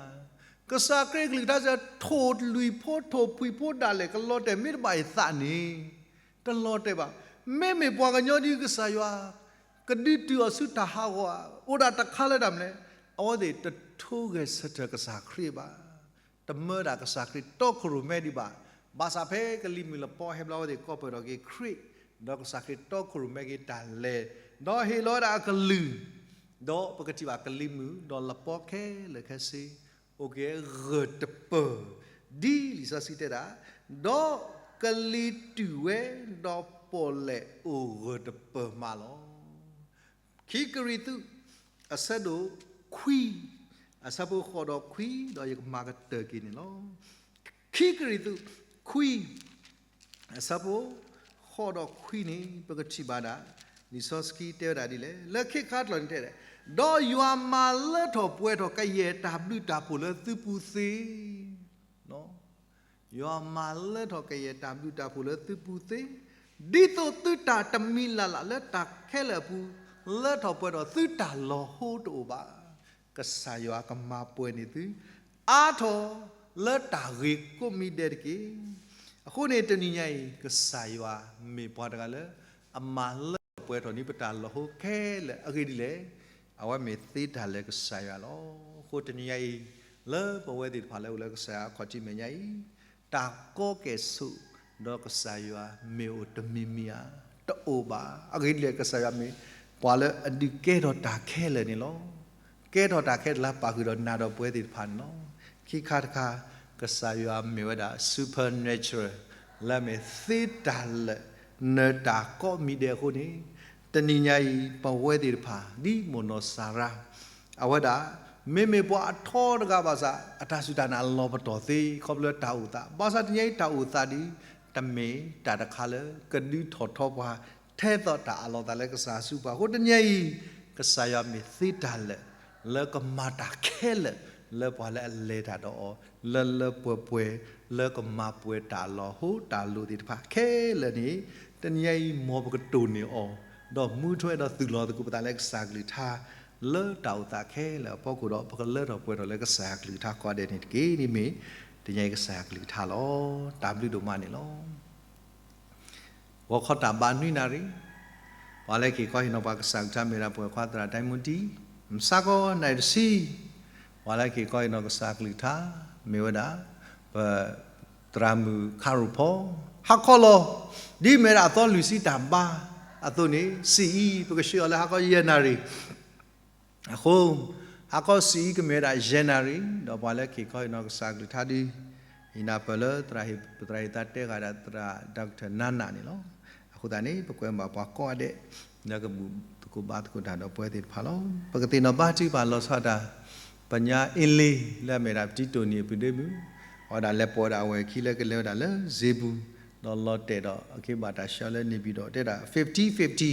ကစၢ်ခရံာ်အကလုၢ်ကထါစ့ၢ် ထိၣ်လွံၢ်ဖိ ထိၣ်ဖှံၣ်ဖိဒၣ်လဲာ် ကလီၤတဲာ်မ့ၢ်တဘၣ်အံၤသးန့ၣ် တလီၤတဲာ်ဘၣ်. မ့မ့ၢ်ပှၤကညီဒ်ကစၢ်ယွၤ ကဒုးတုၤအီၤဆူတၢ်ဟးဂီၤဧါ အိၣ်ဒၣ်တခါလၢတၢ်မနုၤလဲၣ်, အဝဲသ့ၣ်တထိဂဲၤဆၢထၢၣ်ကစၢ်ခရံာ်ဘၣ်. တမၢဒၣ်ကစၢ်ခရံာ်တီခိၣ်ရိၣ်မဲဒံးဘၣ်. ဘၣ်ဆၣ်ဖဲကလံၤမုၢ်လပီဟဲဘျီ အဝဲသ့ၣ်ကီးပၢၢ်ထီၣ်က့ၤခရံာ်, ဒီးကစၢ်ခရံာ်တီခိၣ်ရိၣ်မဲက့ၤတၢ်လဲၤ, ဒီးဟ့ၣ်လီၤဝဲဒၣ်အကလုၢ်, ဒီးပကထံၣ်ဘၣ်ကလံၤမုၢ်ဒီးလပီခဲလၢာ်ခဲဆ့ အိၣ်က့ၤဂၢၢ်တပၢၢ်, ဒ်လံာ်စီဆှံတဲဒၣ်, ဒီးကလံၤတုၤဝဲ, ဒီးပီၣ်လဲၣ်အိၣ်ဂၢၢ်တပၢၢ်မးလီၤ. ခံကရံၣ်သူး အဆၢဒိၣ်ခွံ, အဆၢဖိဃိးဒီးခွံ ဒီးယကမၤကတၢၢ်က့ၤန့ၣ်လီၤ. ခံကရံၣ်သူး ခွံ အဆၢဖိ ဃိးဒီးခွံန့ၣ် ပကထံၣ်ဘၣ်ဒၣ် လံာ်စီဆှံတဲဝဲဒၣ်ဒ်လဲၣ်, လၢခ့ခါကျီၢ်န့ၣ်တဲဒၣ်, ဒီးယွၤမၤလၢထီၣ်ပှဲၤထီၣ်ကယဲၢ်တၢ်ဘျုးတၢ်ဖှိၣ်လၢသုပူၤသ့ ယွၤမၤလၢထီၣ်ကယဲၢ်တၢ်ဘျုးတၢ်ဖှိၣ်လၢသုပူၤသ့, ဒ်သိးသုတၢ်တမံၤလၢ်လၢ်လၢတၢ်ခဲလၢာ်အပူၤ လၢထီၣ်ပှဲၤထီၣ်သုတၢ်လီၤဟိတအိၣ်ဘၣ်. ကစၢ်ယွၤကမၤပှဲၤန့ၢ်သု အါထီၣ်လၢတၢ်ဂ့ၤကိးမံၤဒဲးတက့ၢ်. အဃိန့ၣ်တနံၤညါအံၤ ကစၢ်ယွၤမ့ၢ်ပှၤတဂၤလၢ အမၤလၢထီၣ်ပှဲၤထီၣ်န့ၢ်ပတၢ်လီၤဟိခဲလၢာ်အဂ့ၢ်ဒ်လဲၣ်, အဝဲမ့ၢ်သ့တၢ်လၢကစၢ်ယွၤလီၤ. အဃိတနံၤညါအံၤ လၢပဝဲသ့ၣ်တဖၣ်လၢအိၣ်လၢကစၢ်ယွၤအခီၣ်ထံးမဲာ်ညါအံၤ တၢ်ကီကဲၣ်ဆိး ဒီးကစၢ်ယွၤမ့ၢ်အိၣ်တမံၤမံၤဧါ, တအိၣ်ဘၣ်. အဂ့ၢ်ဒ်လဲၣ် ကစၢ်ယွၤမ့ၢ်ပှၤလၢအဒုးကဲထီၣ်တၢ်ခဲလၢာ်န့ၣ်လီၤ. ကဲထီၣ်တၢ်ခဲလၢာ်လၢပာ်ဃုာ်ဒီးနၤဒီးပဝဲသ့ၣ်တဖၣ်န့ၣ်လီၤ. ခံခါတခါ ကစၢ်ယွၤမ့ၢ်ဝဲဒၣ် supernatural လၢအမ့ၢ်သ့တၢ်လၢာ် နၢၤတၢ်ကိးမံၤဒဲးအဃိန့ၣ် တနံၤညါအံၤ ပဝဲသ့ၣ်တဖၣ် ဒ်မိၢ်နီၢ်စၤရါ အဝဲဒၣ် မ့မ့ၢ်ပှၤအထီတဂၤဘၣ်ဆၣ် အတၢ်စူၢ်တၢ်နာ်လီၤပတီၢ်သ့ ခီဖျိတၢ်အိၣ်သး ဘၣ်ဆၣ်တနံၤညါအံၤတၢ်အိၣ်သးဒ် တမ့ၢ်တၢ်တခါလၢ ကဒုးထီၣ်ထီပှၤ ထဲသိးတၢ်အးလီၤသးလၢကစၢ်အစုပူၤဘၣ်. အဃိတနံၤညါအံၤ ကစၢ်ယွၤမ့ၢ်သ့တၢ်လၢာ် လၢကမၤတၢ်ခဲလၢာ် လၢပှၤလၢအလဲၤတၢ်ဒီးအီၤ လၢလၢပှဲၤပှဲၤ လၢကမၤပှဲၤတၢ်လီၤဟိတၢ်လီၤသ့ၣ်တဖၣ်ခဲလၢာ်န့ၣ် တနံၤညါအံၤ မ်ပကတိၢ်န့ၢ်အီၤ ဒီးမူထွဲဒီးသူၣ်လီၤသကိးပသးလၢကစၢ်ကလုၢ်ကထါ လၢတၢ်အိၣ်သးခဲလၢာ်အဖီခိၣ်ဒီး ပကလၢထီၣ်ပှဲၤထီၣ်လၢကစၢ်ယွၤကလုၢ်ကထါကိးဂၤဒဲးန့ၣ်တက့ၢ်. န့ၣ်မ့ၢ်တနံၤညါအံၤကစၢ်ယွၤကလုၢ်ကထါလီၤ. တၢ်ဘျုးဒိၣ်မးန့ၣ်လီၤ. ဂီၤခီတၢ်ဘါနွံနၣ်ရံၣ်, ပှၤလၢက့ၤခီဟ့ၣ်နီၤပှၤကစၢ်ကလုၢ်ကထါမ့ၢ်ဝဲဒၣ်ပဝဲၢ်ခွါသရၣ်ဒဲမူတံ, မုၢ်ဆါခီနၣ်ရံၣ်တဆံ, ပှၤလၢက့ၤခီဟ့ၣ်နီၤကစၢ်ကလုၢ်ကထါ မ့ၢ်ဝဲဒၣ် ပသရၣ်မုၣ်ခါရိၣ်ဖီ, ဟါခီလီၤ. ဒ်မ့ၢ်ဒၣ်အသီလွံၢ်ဆံတၢ်ဘါအသိးန့ၣ် စံၣ်အံၤ ပကဆှၢအီၤလၢဟါခီယဲၢ်နၣ်ရံၣ် အဃိ ဟါခီစံၣ်အံၤကမ့ၢ်ဝဲဒၣ်ယဲၢ်နၣ်ရံၣ် ဒီးပှၤလၢက့ၤခီဟ့ၣ်နီၤကစၢ်ကလုၢ်ကထါဒ် ဟ့ၣ်နၤပၢၢ်လၢ သရၣ်ဟ့ၣ်သရၣ်ဟ့ၣ်သးတဲဂၤဒၣ်သရၣ် Doctor နါနၣ်န့ၣ်လီၤ. အဃိသတးန့ၣ် ပကွဲမုာ်ဘၣ်ပှၤကိးဂၤဒဲး လၢကဘူၣ်သကိးဘါသကိးတၢ်ဒီးပဝဲသ့ၣ်တဖၣ်လီၤ. ပကသ့ၣ်နီၣ်ဘါထုကဖၣ်လီၤဆီဒၣ်တၢ် ပညါအ့လ့ လၢအမ့ၢ်ဒၣ်ပတံတိၢ်နီၣ်အပဒ့မုၣ် အဝဲဒၣ်လဲၤပိာ်ဝဲဒၣ်အဝဲၢ်ခံလၢကလဲၤဝဲဒၣ်လၢစ့ပူၤ ဒီးလီၤတဲာ်ဒီးအခ့ဘၣ်တၢ်ဆှၢလၢန့ၣ်ပၠံၤဒီး တဲဒၣ် fifty fifty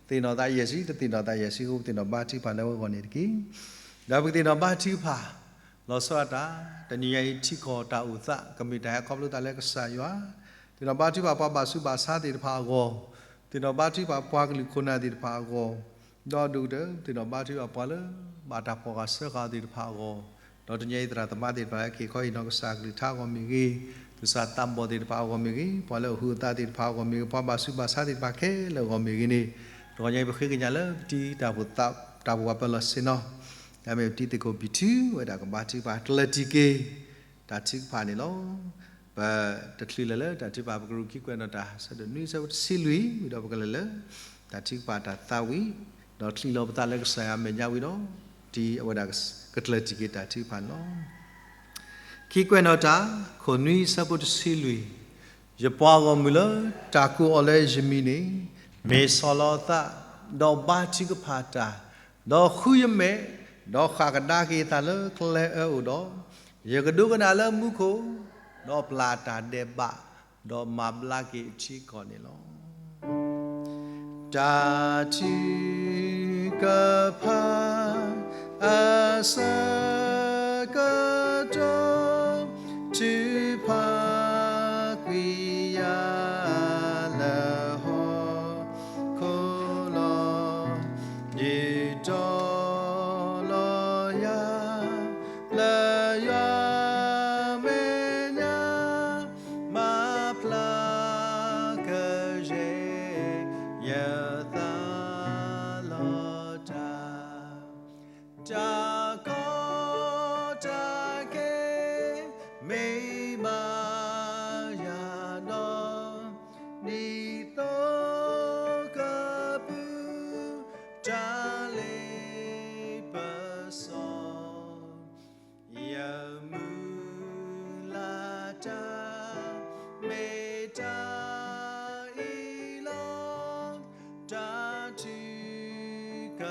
သ့ၣ်နီၣ်သးယဲၢ်ဆံ တသ့ၣ်နီၣ်သးယဲၢ်ဆံအဃိ ပသ့ၣ်နီၣ်ဘါထုကဖၣ်လၢဝဲအဂီၢ်န့ၣ်တက့ၢ်. ဒီးပကသ့ၣ်နီၣ်ဘါထုကဖၣ် လီၤဆီဒၣ်တၢ် တနံၤညါအံၤထံကီၢ်တၢ်အိၣ်သး ကမ့ၢ်တၢ်ဟဲခီဖျိသးလၢကစၢ်ယွၤ, သ့ၣ်နီၣ်ဘါထုကဖၣ်ပှၤဘၣ်ဆူးဘၣ်ဆါသ့ၣ်တဖၣ်အဂီၢ်, သ့ၣ်နီၣ်ဘါထုကဖၣ်ပှၤကလုာ်ခိၣ်နၢ်သ့ၣ်တဖၣ်အဂီၢ်, ဒီးဒိၣ်ကတၢၢ် သ့ၣ်နီၣ်ဘါထုကဖၣ်ပှၤလၢ ဘၣ်တၢ်ဖှီၣ်ဃာ်စၢဃာ်အီၤသ့ၣ်တဖၣ်အဂီၢ်, ဒီးတနံၤညါအံၤသရၣ်သမါသ့ၣ်တဖၣ်လၢက့ၤခီဟ့ၣ်နီၤကစၢ်ကလုၢ်ကထါအဂီၢ်မ့ၢ်ဂ့ၤ, သူၣ်စၢ်သးဘီၣ်သ့ၣ်တဖၣ်အဂီၢ်မ့ၢ်ဂ့ၤ, ပှၤလၢအဟုးအသးသ့ၣ်တဖၣ်အဂီၢ်မ့ၢ်ဂ့ၤ, ပှၤဘၣ်ဆူးဘၣ်ဆါသ့ၣ်တဖၣ်ခဲလၢာ်အဂီၢ်မ့ၢ်ဂ့ၤန့ၣ်, တဂီၤညါအံၤပဃ့ကညးလၢပတံတၢ် တၢ်အိၣ်ဖှိၣ်ပၢၤလီၢ်ဆ့ၣ်နီၤ, လၢအမ့ၢ်ပတံသကိးပံၤထူဝဲဒၣ်ကဘါထုကဖၣ်ကျၢၢ်တံၢ်က့ၤ တၢ်ထုကဖၣ်န့ၣ်လီၤ. ပတချုးလၢၤလၢတၢ်ထုကဖၣ် ပကရူၢ်ခံကွဲးနီၣ်တၢ် ဆၢဒိၣ်နွံဆၢဖိတဆံလွံၢ် ဝံၤဒီးပကလဲၤလၢ တၢ်ထုကဖၣ်တၢ်သးဝံၣ်, ဒီးချံးလီၤပသးလၢကစၢ်ယွၤအမဲာ်ညါဝံၤဒီး တံအဝဲဒၣ်ကကျၢၢ်တံၢ်က့ၤတၢ်ထုကဖၣ်န့ၣ်လီၤ. ခံကွဲးနီၣ်တၢ် ခိၣ်နွံဆၢဖိတဆံလွံၢ်, ယပှၤဂီၢ်မုၢ်လၢတၢ်ကိးအီၤလၢယမံၤန့ၣ် မ့ၢ်ဆီၣ်လီၤအသး, ဒီးဘါထုကဖၣ်တၢ်, ဒီးဃုယမဲာ်, ဒီးဃၣ်ကဒါက့ၤအသးလၢကျဲအၢအိၣ်ဒီး, ယကဒိကနၣ်လၢမူခိၣ်, ဒီးပျၢ်တၢ်ဒဲးဘး, ဒီးမၤဘျါက့ၤအထံအကီၢ်န့ၣ်လီၤ. တၢ်ထုကဖၣ် အဆၢကတီၢ် ထုးဖးကွံာ်ယၤလၢဟီၣ်ခိၣ် လီၤဒုးတီၤလီၤယၤ လၢယွၤမဲာ်ညါ မၤဖျါကယဲၢ်ယသးလီၤတၢ် တၢ်ကီတၢ်ခဲ မ့ၢ်ဘၣ်ယၤဒီး ဒ်သိးကပုၢ်တၢ်လ့ပစီ ယမုၢ်လၢ်တၢ် မ့ၢ်တၢ်အံၤလီၤ. တၢ်ထုက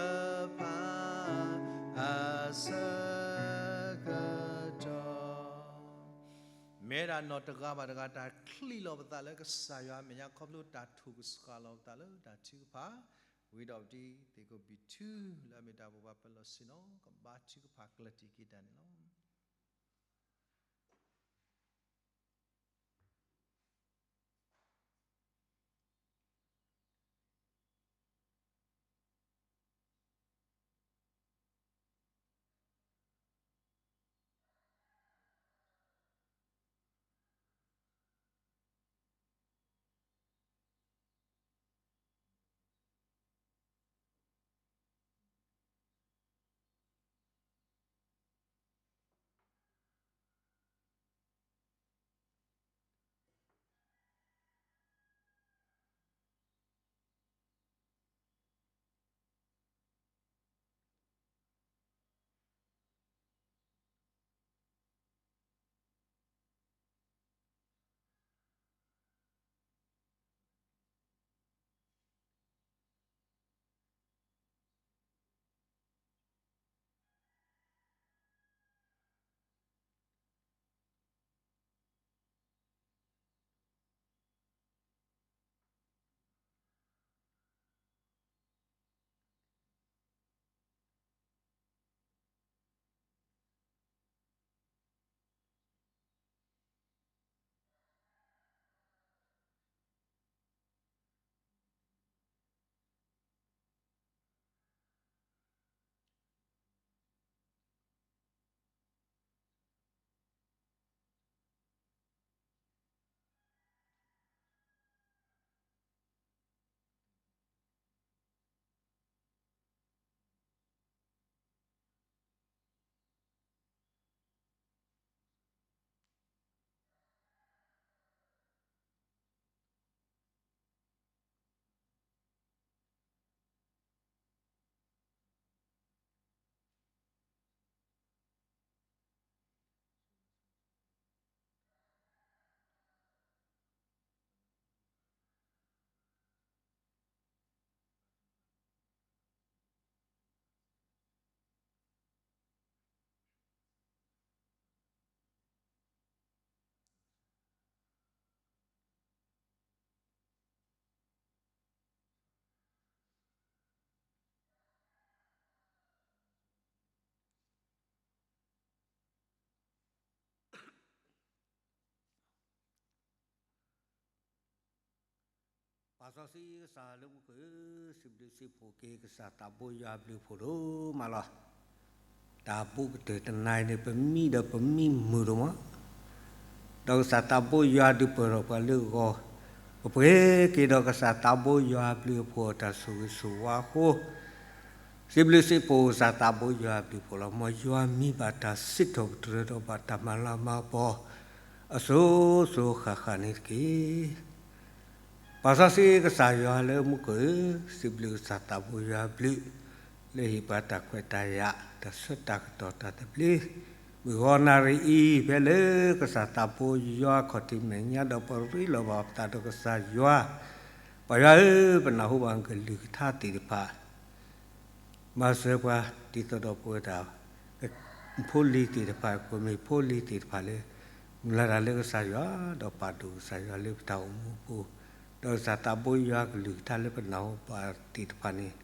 ဖၣ်အဆၢ တၢ်နီၢ်တဂၤဘၣ်တဂၤ တၢ်ချံးလီၤပသးလၢကစၢ်ယွၤအမဲာ်ညါ ခီဖျိတၢ်ထုးကဆှၣ်လီၤပသးလၢတၢ်ထုကဖၣ်, ဝံၤဒီးပတံၤသကိးဘံၣ်ထူ လၢအမ့ၢ်တၢ်ဘိးဘၣ်ပလီၢ်ဆ့ၣ်နီၤ ကဘါထုကဖၣ်ကျၢၢ်တံၢ်က့ၤတၢ်န့ၣ်လီၤ.ပာ်စီဆှံကစၢ်လၢမူခိၣ်ဧၢ, စံးဘျုးစံးဖှိၣ်က့ၤကစၢ်သးဘိယွၤအဘျုးအဖှိၣ်ဒိၣ်မးလီၤ. တၢ်ဘူးကတၢၢ်တနၤအံၤန့ၣ် ပမံဒီးပမံမုာ်ဒိၣ်မး, ဒီးကစၢ်သးဘိယွၤဒုးပၢၢ်ထီၣ်ပှၤလၢအဂီၢ်, ပပှဲၤက့ၤဒီးကစၢ်သးဘိယွၤအဘျုးအဖှိၣ်အတၢ်ဆိၣ်ဂ့ၤဆိၣ်ဝါအဃိ, စံးဘျုးစံးဖှိၣ်ကစၢ်သးဘိယွၤအဘျုးအဖှိၣ်လီၤ. မ်ယွၤမံဘၣ်တၢ်စံးထီၣ်ပတြၢၤဒီးဘၣ်တၢ်မၤလၤမၤကပီၤ အစိၤစိၤဃၣ်ဃၣ်န့ၣ်တက့ၢ်. ပာ်စီဆှံကစၢ်ယွၤလၢမူခိၣ်ဧၢ, စံးဘျုးကစၢ်သးဘိယွၤအဘျုး လၢဟ့ၣ်ပှၤတၢ်ခွဲးတၢ်ယာ် တၢ်ဆှၢတၢ်ကတီၢ်တၢ်သဘျ့, မုၢ်ဂီၤနၣ်ရံၣ်အံၤ ဖဲလၢကစၢ်သးဘိယွၤခီၣ်ထံးမဲာ်ညါဒီးပရ့လိာ်ဘၣ်ပသးဒီးကစၢ်ယွၤ, ပၢ်ယွၤဧၢ, ပနၢ်ဟူဘၣ်ကလုၢ်ကထါသ့ၣ်တဖၣ် မၤစၢၤပှၤ ဒ်သိးဒီးပဝဲဒၣ် ဖိလံၤသ့ၣ်တဖၣ် ကိၣ်မံၤဖိလံၤသ့ၣ်တဖၣ်လၢ မုၢ်လၢ်တၢ်လၢကစၢ်ယွၤ ဒီးပာ်ဒိၣ်ကစၢ်ယွၤလၢပတၢ်အိၣ်မူအပူၤ, ဒီးကစၢ်သးဘိယွၤကလုၢ်ကထါလၢပနၢ်ဟူဘၣ်သ့ၣ်တဖၣ်န့ၣ်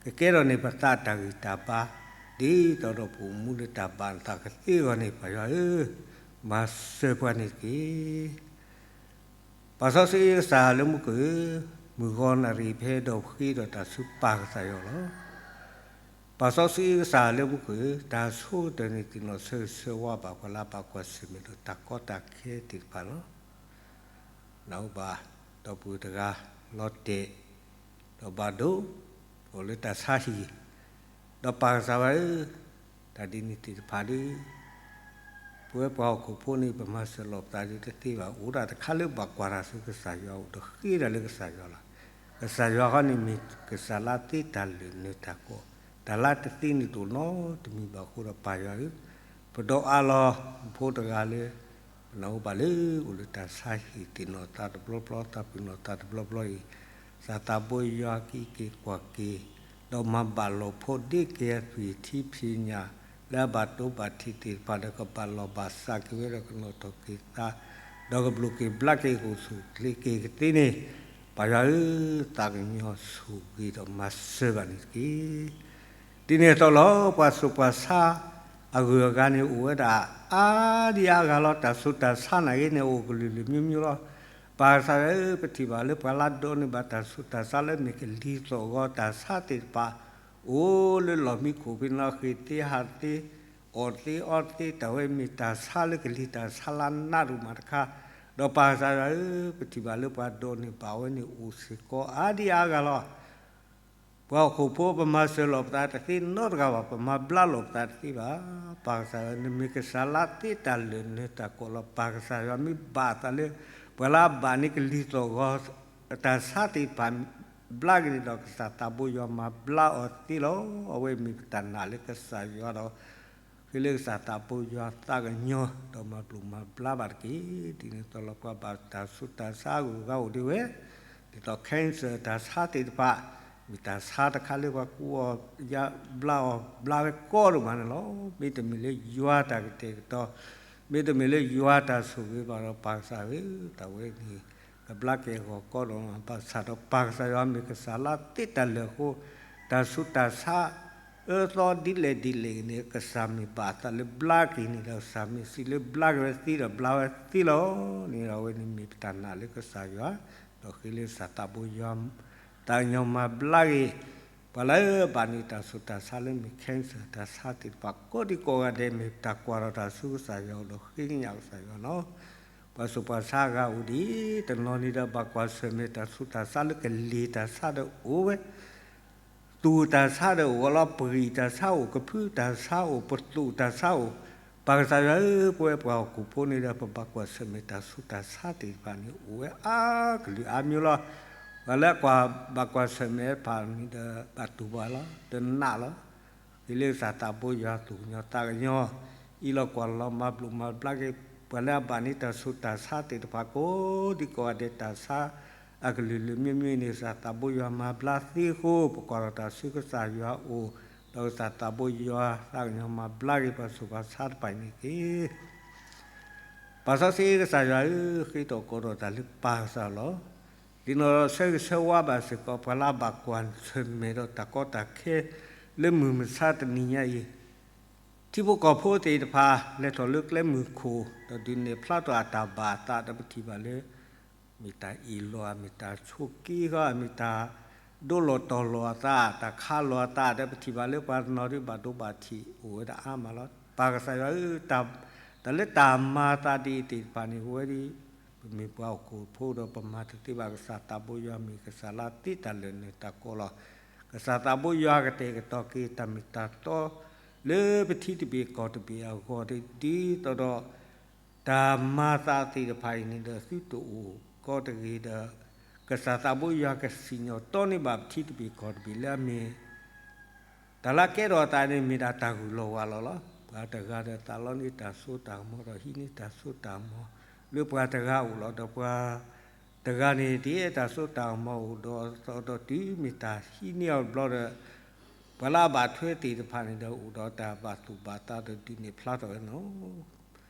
ကကဲထီၣ်န့ၢ်ပသးတၢ်ဂံၢ်တၢ်ဘါ ဒ်သိးဒီးပအိၣ်မူလၢတၢ်ဘၣ်နသးကသ့အဂီၢ်န့ၣ် ပၢ်ယွၤဧၢ, မၤစၢၤပှၤန့ၣ်တက့ၢ်. ပာ်စီဆှံကစၢ်လၢမူခိၣ်ဧၢ, မုၢ်ဂီၤနၣ်ရံၣ်ဖဲဒီးဃ့ဒီးတၢ်ဆူပၢ်ကစၢ်ယွၤလီၤ. ပာ်စီဆှံကစၢ်လၢမူခိၣ်ဧၢ, တၢ်ဆိကတၢၢ်န့ၣ်သ့ၣ်နီၣ်ဆၢဂ့ၤဆၢဝါဘၣ်ပှၤလၢအဘၣ်ကွၢ်ဆၢၣ်မဲာ်ဒီးတၢ်ကီတၢ်ခဲသ့ၣ်တဖၣ်လီၤ. နၢ်ဟူဘၣ် ဒီပုၢ်ဝဲၢ်တဂၤ လီၤတဲာ် ဒီးဘၣ်ဒိ အိၣ်လၢတၢ်ဆါဟံၣ်, ဒီးပၢ်ကစၢ်ယွၤဧၢ, တၢ်ဒ်န့ၣ်သ့ၣ်တဖၣ်ဒီး ပဝဲပှၤဟီၣ်ခိၣ်ဖိန့ၣ် ပမၤစၢၤလီၤပသးဒီးတသ့ဘၣ်, အိၣ်ဒၣ်တခါလၢဘၣ်ကွၢ်တၢ်ဆူကစၢ်ယွၤအအိၣ်ဒီးဃ့တၢ်လၢကစၢ်ယွၤလီၤ. ကစၢ်ယွၤဃီန့ၣ်မ့ၢ်ကစၢ်လၢသ့တၢ်လၢာ်နၢၤတၢ်ကီ, တၢ်လၢတသ့န့ၣ်တအိၣ်နီတမံၤဘၣ်အဃိဒီးပၢ်ယွၤဧၢ, ပဒိးအးလီၤ ဖိတဂၤလၢ ပနၢ်ဟူဘၣ်လၢ အိၣ်လၢတၢ်ဆါဟံၣ်သ့ၣ်နီၣ်သးတဘျီဘျီ သးပ့ၤနီၣ်သးတဘျီဘျီအံၤ, ကစၢ်သးဘိယွၤကံက့ၤကွၢ်က့ၤ, ဒီးမၤဘၣ်လိာ်ဖိဒ့ကဲအသွံၣ်ထံဖံးညၣ် လၢအဘၣ်တိဘၣ်ထံးသ့ၣ်တဖၣ်ဒီး ကဘၣ်လီၢ်ဘၣ်စးက့ၤဝဲဒီးကနီၣ်ထီၣ်က့ၤသး, ဒီးကဘျုးက့ၤဘျါက့ၤ ကအိၣ်ဆူၣ်အိၣ်ချ့က့ၤကသ့န့ၣ်, ပၢ်ယွၤဧၢ, သးကညီၤဆိၣ်ဂ့ၤဒီးမၤစၢၤဘၣ်န့ၣ်တက့ၢ်. ဒ်န့ၣ်အသိးလီၤ, ပှၤဆူးပှၤဆါအဂုၤအဂၤန့ၣ် အိၣ်ဝဲဒၣ်အါဒံအါဂၤလီၤ. တၢ်ဆူးတၢ်ဆါနာ်က့န့ၣ် အိၣ်ကလုာ်လုာ်မျိုးမျိုးလီၤ. ပၢ်ကစၢ်ယွၤဧၢ, ပထံၣ်ဘၣ်လၢပှၤလၢအဒိးန့ၢ်ဘၣ်တၢ်ဆူးတၢ်ဆါလၢမ့ၢ်ကလံၤသီၣ်ဂီၤတၢ်ဆါသ့ၣ်တဖၣ် အိၣ်လၢလီၢ်မံခိၣ်ဖဲန့ၣ်လီၤ. ဃ့ၢ်သ့ဟးသ့ အီၣ်သ့အီသ့ တၢ်ဝဲမ့ၢ်တၢ်ဆါလၢနးဒိၣ်မးတခါ, ဒီးပၢ်ကစၢ်ယွၤဧၢ, ပထံၣ်ဘၣ်လၢပှၤဒိးန့ၢ်ဘၣ်ဝဲန့ၣ် အိၣ်စ့ၢ်ကီးအါဒံအါဂၤလီၤ. ပှၤဟီၣ်ခိၣ်ဖိ ပမၤစၢၤလိာ်ပသးတသ့နီတဂၤဘၣ်, ပမၤဘျါလိာ်ပသးတသ့ဘၣ်. ပၢ်ကစၢ်ယွၤ နမ့ၢ်ကစၢ်လၢသ့တၢ်လၢာ်နၢၤတၢ်ကီးလီၤ. ပၢ်ကစၢ်ယွၤမ့ၢ်ဘၣ်အသးလၢ ပှၤလၢအဘၣ်န့ၢ်ကလံၤသီၣ်ဂီၤ တၢ်ဆါသ့ၣ်တဖၣ် ဘျါက့ၤန့ၣ်ဒီး ကစၢ်သးဘိယွၤမၤဘျါအီၤသ့လီၤ. အဝဲမ့ၢ်ပတၢ်နာ်လၢကစၢ်ယွၤဒီး ဃ့လၢကစၢ်သးဘိယွၤသးကညီၤ ဒီးမၤဘျုးမၤဘျါဘၣ်တက့ၢ်. ဒ်န့ၣ်အသိးလီၤ ပှၤဘၣ်တၢ်ဆူးတၢ်ဆါအဂုၤအဂၤအိၣ်ဒံးဝဲ, ဒ်သိး cancer တၢ်ဆါသ့ၣ်တဖၣ် မ့ၢ်တၢ်ဆါတခါလၢပှၤကူအီၤ ယါဘျါအီၤ ဘျါဝဲကီဒိၣ်မးန့ၣ်လီၤ. မ့တမ့ၢ်လၢယွၤတၢ်ကတဲာ်ကတီၤ, မ့တမ့ၢ်လၢယွၤတၢ်ဆိၣ်ဂ့ၤဘၣ်ဒီး ပၢ်ကစၢ်ဧၢ, တၢ်ဝဲန့ၣ် ကဘျါက့ၤအဂီၢ်ကီဒိၣ်မး. ဘၣ်ဆၣ်ဒီးပၢ်ကစၢ်ယွၤမ့ၢ်ကစၢ်လၢသ့တၢ်လၢာ်အဃိ, တၢ်ဆူးတၢ်ဆါ အၢသီဒ်လဲၣ်ဒ်လဲၣ်ဂ့ၤန့ၣ် ကစၢ်မ့ၢ်ဘၣ်အသးလၢဘျါက့ၤန့ၣ်ဒီး ကစၢ်မ့ၢ်စံးလၢဘျါက့ၤဝဲသ့ဒီးဘျါဝဲသ့လီၤ. န့ၣ်ဒီးအဝဲန့ၣ်မ့ၢ်ပတၢ်နာ်လၢကစၢ်ယွၤ, ဒီးဃ့လၢကစၢ်သးဘိယွၤ သးကညီၤမၤဘျါက့ၤ ပှၤလၢဘၣ်န့ၢ်တၢ်ဆူးတၢ်ဆါလၢမ့ၢ် cancer တၢ်ဆါသ့ၣ်တဖၣ် ကိးဒံကိးဂၤဒဲး မ့ၢ်ပတၢ်ကွၢ်ထီၣ်တၢ်ဆူကစၢ်ယွၤအအိၣ်ဒီးဃ့ကညးကစၢ်ယွၤလီၤ. ပှၤဆူးပှၤဆါအဂၤအိၣ်ဒံး တနီၤန့ၣ်ဒီး ဘၣ်ကွၢ်ဆၢၣ်မဲာ်တၢ်ဆူးတၢ်ဆါလၢ ကလံၤတၢ်ဆါဒီးအိၣ်ဝဲ သူၣ်တၢ်ဆါဒီးအိၣ်လီၤ, ပှံၢ်တၢ်ဆါအိၣ်, ကဖုတၢ်ဆါအိၣ်, ပသူၣ်တၢ်ဆါအိၣ်. ပၢ်ကစၢ်ယွၤဧၢ, ပဝဲပှၤဟီၣ်ခိၣ်ဖိန့ၣ်ဒီး ပဘၣ်ကွၢ်ဆၢၣ်မဲာ်တၢ်ဆူးတၢ်ဆါသ့ၣ်တဖၣ်န့ၣ် အိၣ်ဝဲအါကလုာ်အါမျိုးလီၤ. ပှၤလၢကွၢ်ဘၣ်ကွၢ်ဆၢၣ်မဲာ်တဖၣ်န့ၣ်ဒီး ဘၣ်တူၢ်ဘၣ်လီၤ, တနာ်လီၤ. ဃ့လၢကစၢ်သးဘိယွၤသူၣ်ကညီၤသးကညီၤ, အံးလီၤကွၢ်လီၤမၤဘျုးမၤဘျါက့ၤ ပှၤလၢအဘၣ်န့ၢ်တၢ်ဆူးတၢ်ဆါသ့ၣ်တဖၣ် ကိးဒံကိးဂၤဒဲး တၢ်ဆါအကလုာ်လုာ်မျိုးမျိုးန့ၣ် ကစၢ်သးဘိယွၤမၤဘျါသ့အဃိ ပကွၢ်ထီၣ်တၢ်ဆူကစၢ်ယွၤအအိၣ်, ဒီးကစၢ်သးဘိယွၤသးကညီၤမၤဘျါက့ၤ ပှၤဆူးပှၤဆါတဖၣ်အံၤန့ၣ်တက့ၢ်. ပၢ်စီဆှံကစၢ်ယွၤဧၢ, ဃ့ထီၣ်ကိးထီၣ်တၢ်လၢပၢ်ကစၢ်လီၤ. ဒ်န့ၣ်ဒီးဆၢဂ့ၤဆၢဝါဘၣ်စ့ၢ်ကီး ပှၤလၢအဘၣ်ကွၢ်ဆၢၣ်မဲာ်ဒီးတၢ်ကီတၢ်ခဲ လၢမုၢ်မဆါတနံၤညါအံၤ, ထံဖိကီၢ်ဖိသ့ၣ်တဖၣ် လဲၤထီၣ်လၢကျဲမုၢ်ခိၣ် ဒီးဒုးနဲၣ်ဖျါထီၣ်အတၢ်ဘၣ်အသးဒီး ပထံၣ်ဘၣ်လၢ မ့ၢ်တၢ်အ့ၣ်လိာ်ဧါ, မ့ၢ်တၢ်ဆိးက့ဃီဧါ, မ့ၢ်တၢ်ဒိလီၤတီၤလီၤအသး, တၢ်ခးလီၤအသးဒီး ပထံၣ်ဘၣ်လၢပှၤတနီၤဒုးဘၣ်ဒိဘၣ်ထံးအိၣ်ဝဲဒၣ်အါမးလီၤ. ပၢ်ကစၢ်ယွၤဧၢ, တၢ်လၢတၢ်မၤအသးဒ်အံၤသ့ၣ်တဖၣ်န့ၣ် အဝဲဒၣ် ပမ့ၢ်ပှၤဟီၣ်ခိၣ်ဖိဒီး ပမၤတသ့ဘၣ်. ကစၢ်သးဘိယွၤမ့ၢ်ကစၢ်လၢသ့တၢ်လၢာ်နၢၤတၢ်ကီးလီၤ. ကစၢ်သးဘိယွၤကတဲာ်ကတီၤက့ၤတၢ်မ့ၢ်တၢ်တီ လၢပထံတဘ့ၣ်ကီၢ်တဘ့ၣ်အဂီၢ် ဒ်သိးဒီး တၢ်မၤသးသ့ၣ်တဖၣ်အံၤန့ၣ်ဒီး သုတအိၣ်ကီးတဂ့ၤဒီး ကစၢ်သးဘိယွၤကစံၣ်ညီၣ်တီန့ၢ်ဘၣ်ပထံတဘ့ၣ်ကီၢ်တဘ့ၣ်လၢအမ့ၢ် တၢ်လၢကဲထီၣ်အသးန့ၣ် မ့ၢ်ဒၣ်တၢ်ဂုၢ်လီၤဝးလီၤလီၤ. ပှၤတဂၤဒီးသးလီန့ၢ်တၢ်စိတၢ်ကမီၤဒီး ဟံးန့ၢ်တၢ်စိတၢ်ကမီၤ လၢပှၤတဂၤအိၣ်လီၤ. ဒီးပှၤတဂၤန့ၣ် တအဲၣ်တၢ်စိတၢ်ကမီၤအိၣ်ဒီး ဒီးတုၤမ့ၢ်တၢ်ဟံးန့ၢ်အီၤတဘျီဒီး ပှၤလၢအဘၣ်ထွဲသ့ၣ်တဖၣ်န့ၣ်ဒီး အိၣ်ဒီးတၢ်ဘၣ်သူၣ်ဘၣ်သးဒီး ဒုးနဲၣ်ဖျါထီၣ်ဝဲန့ၣ်လီၤ.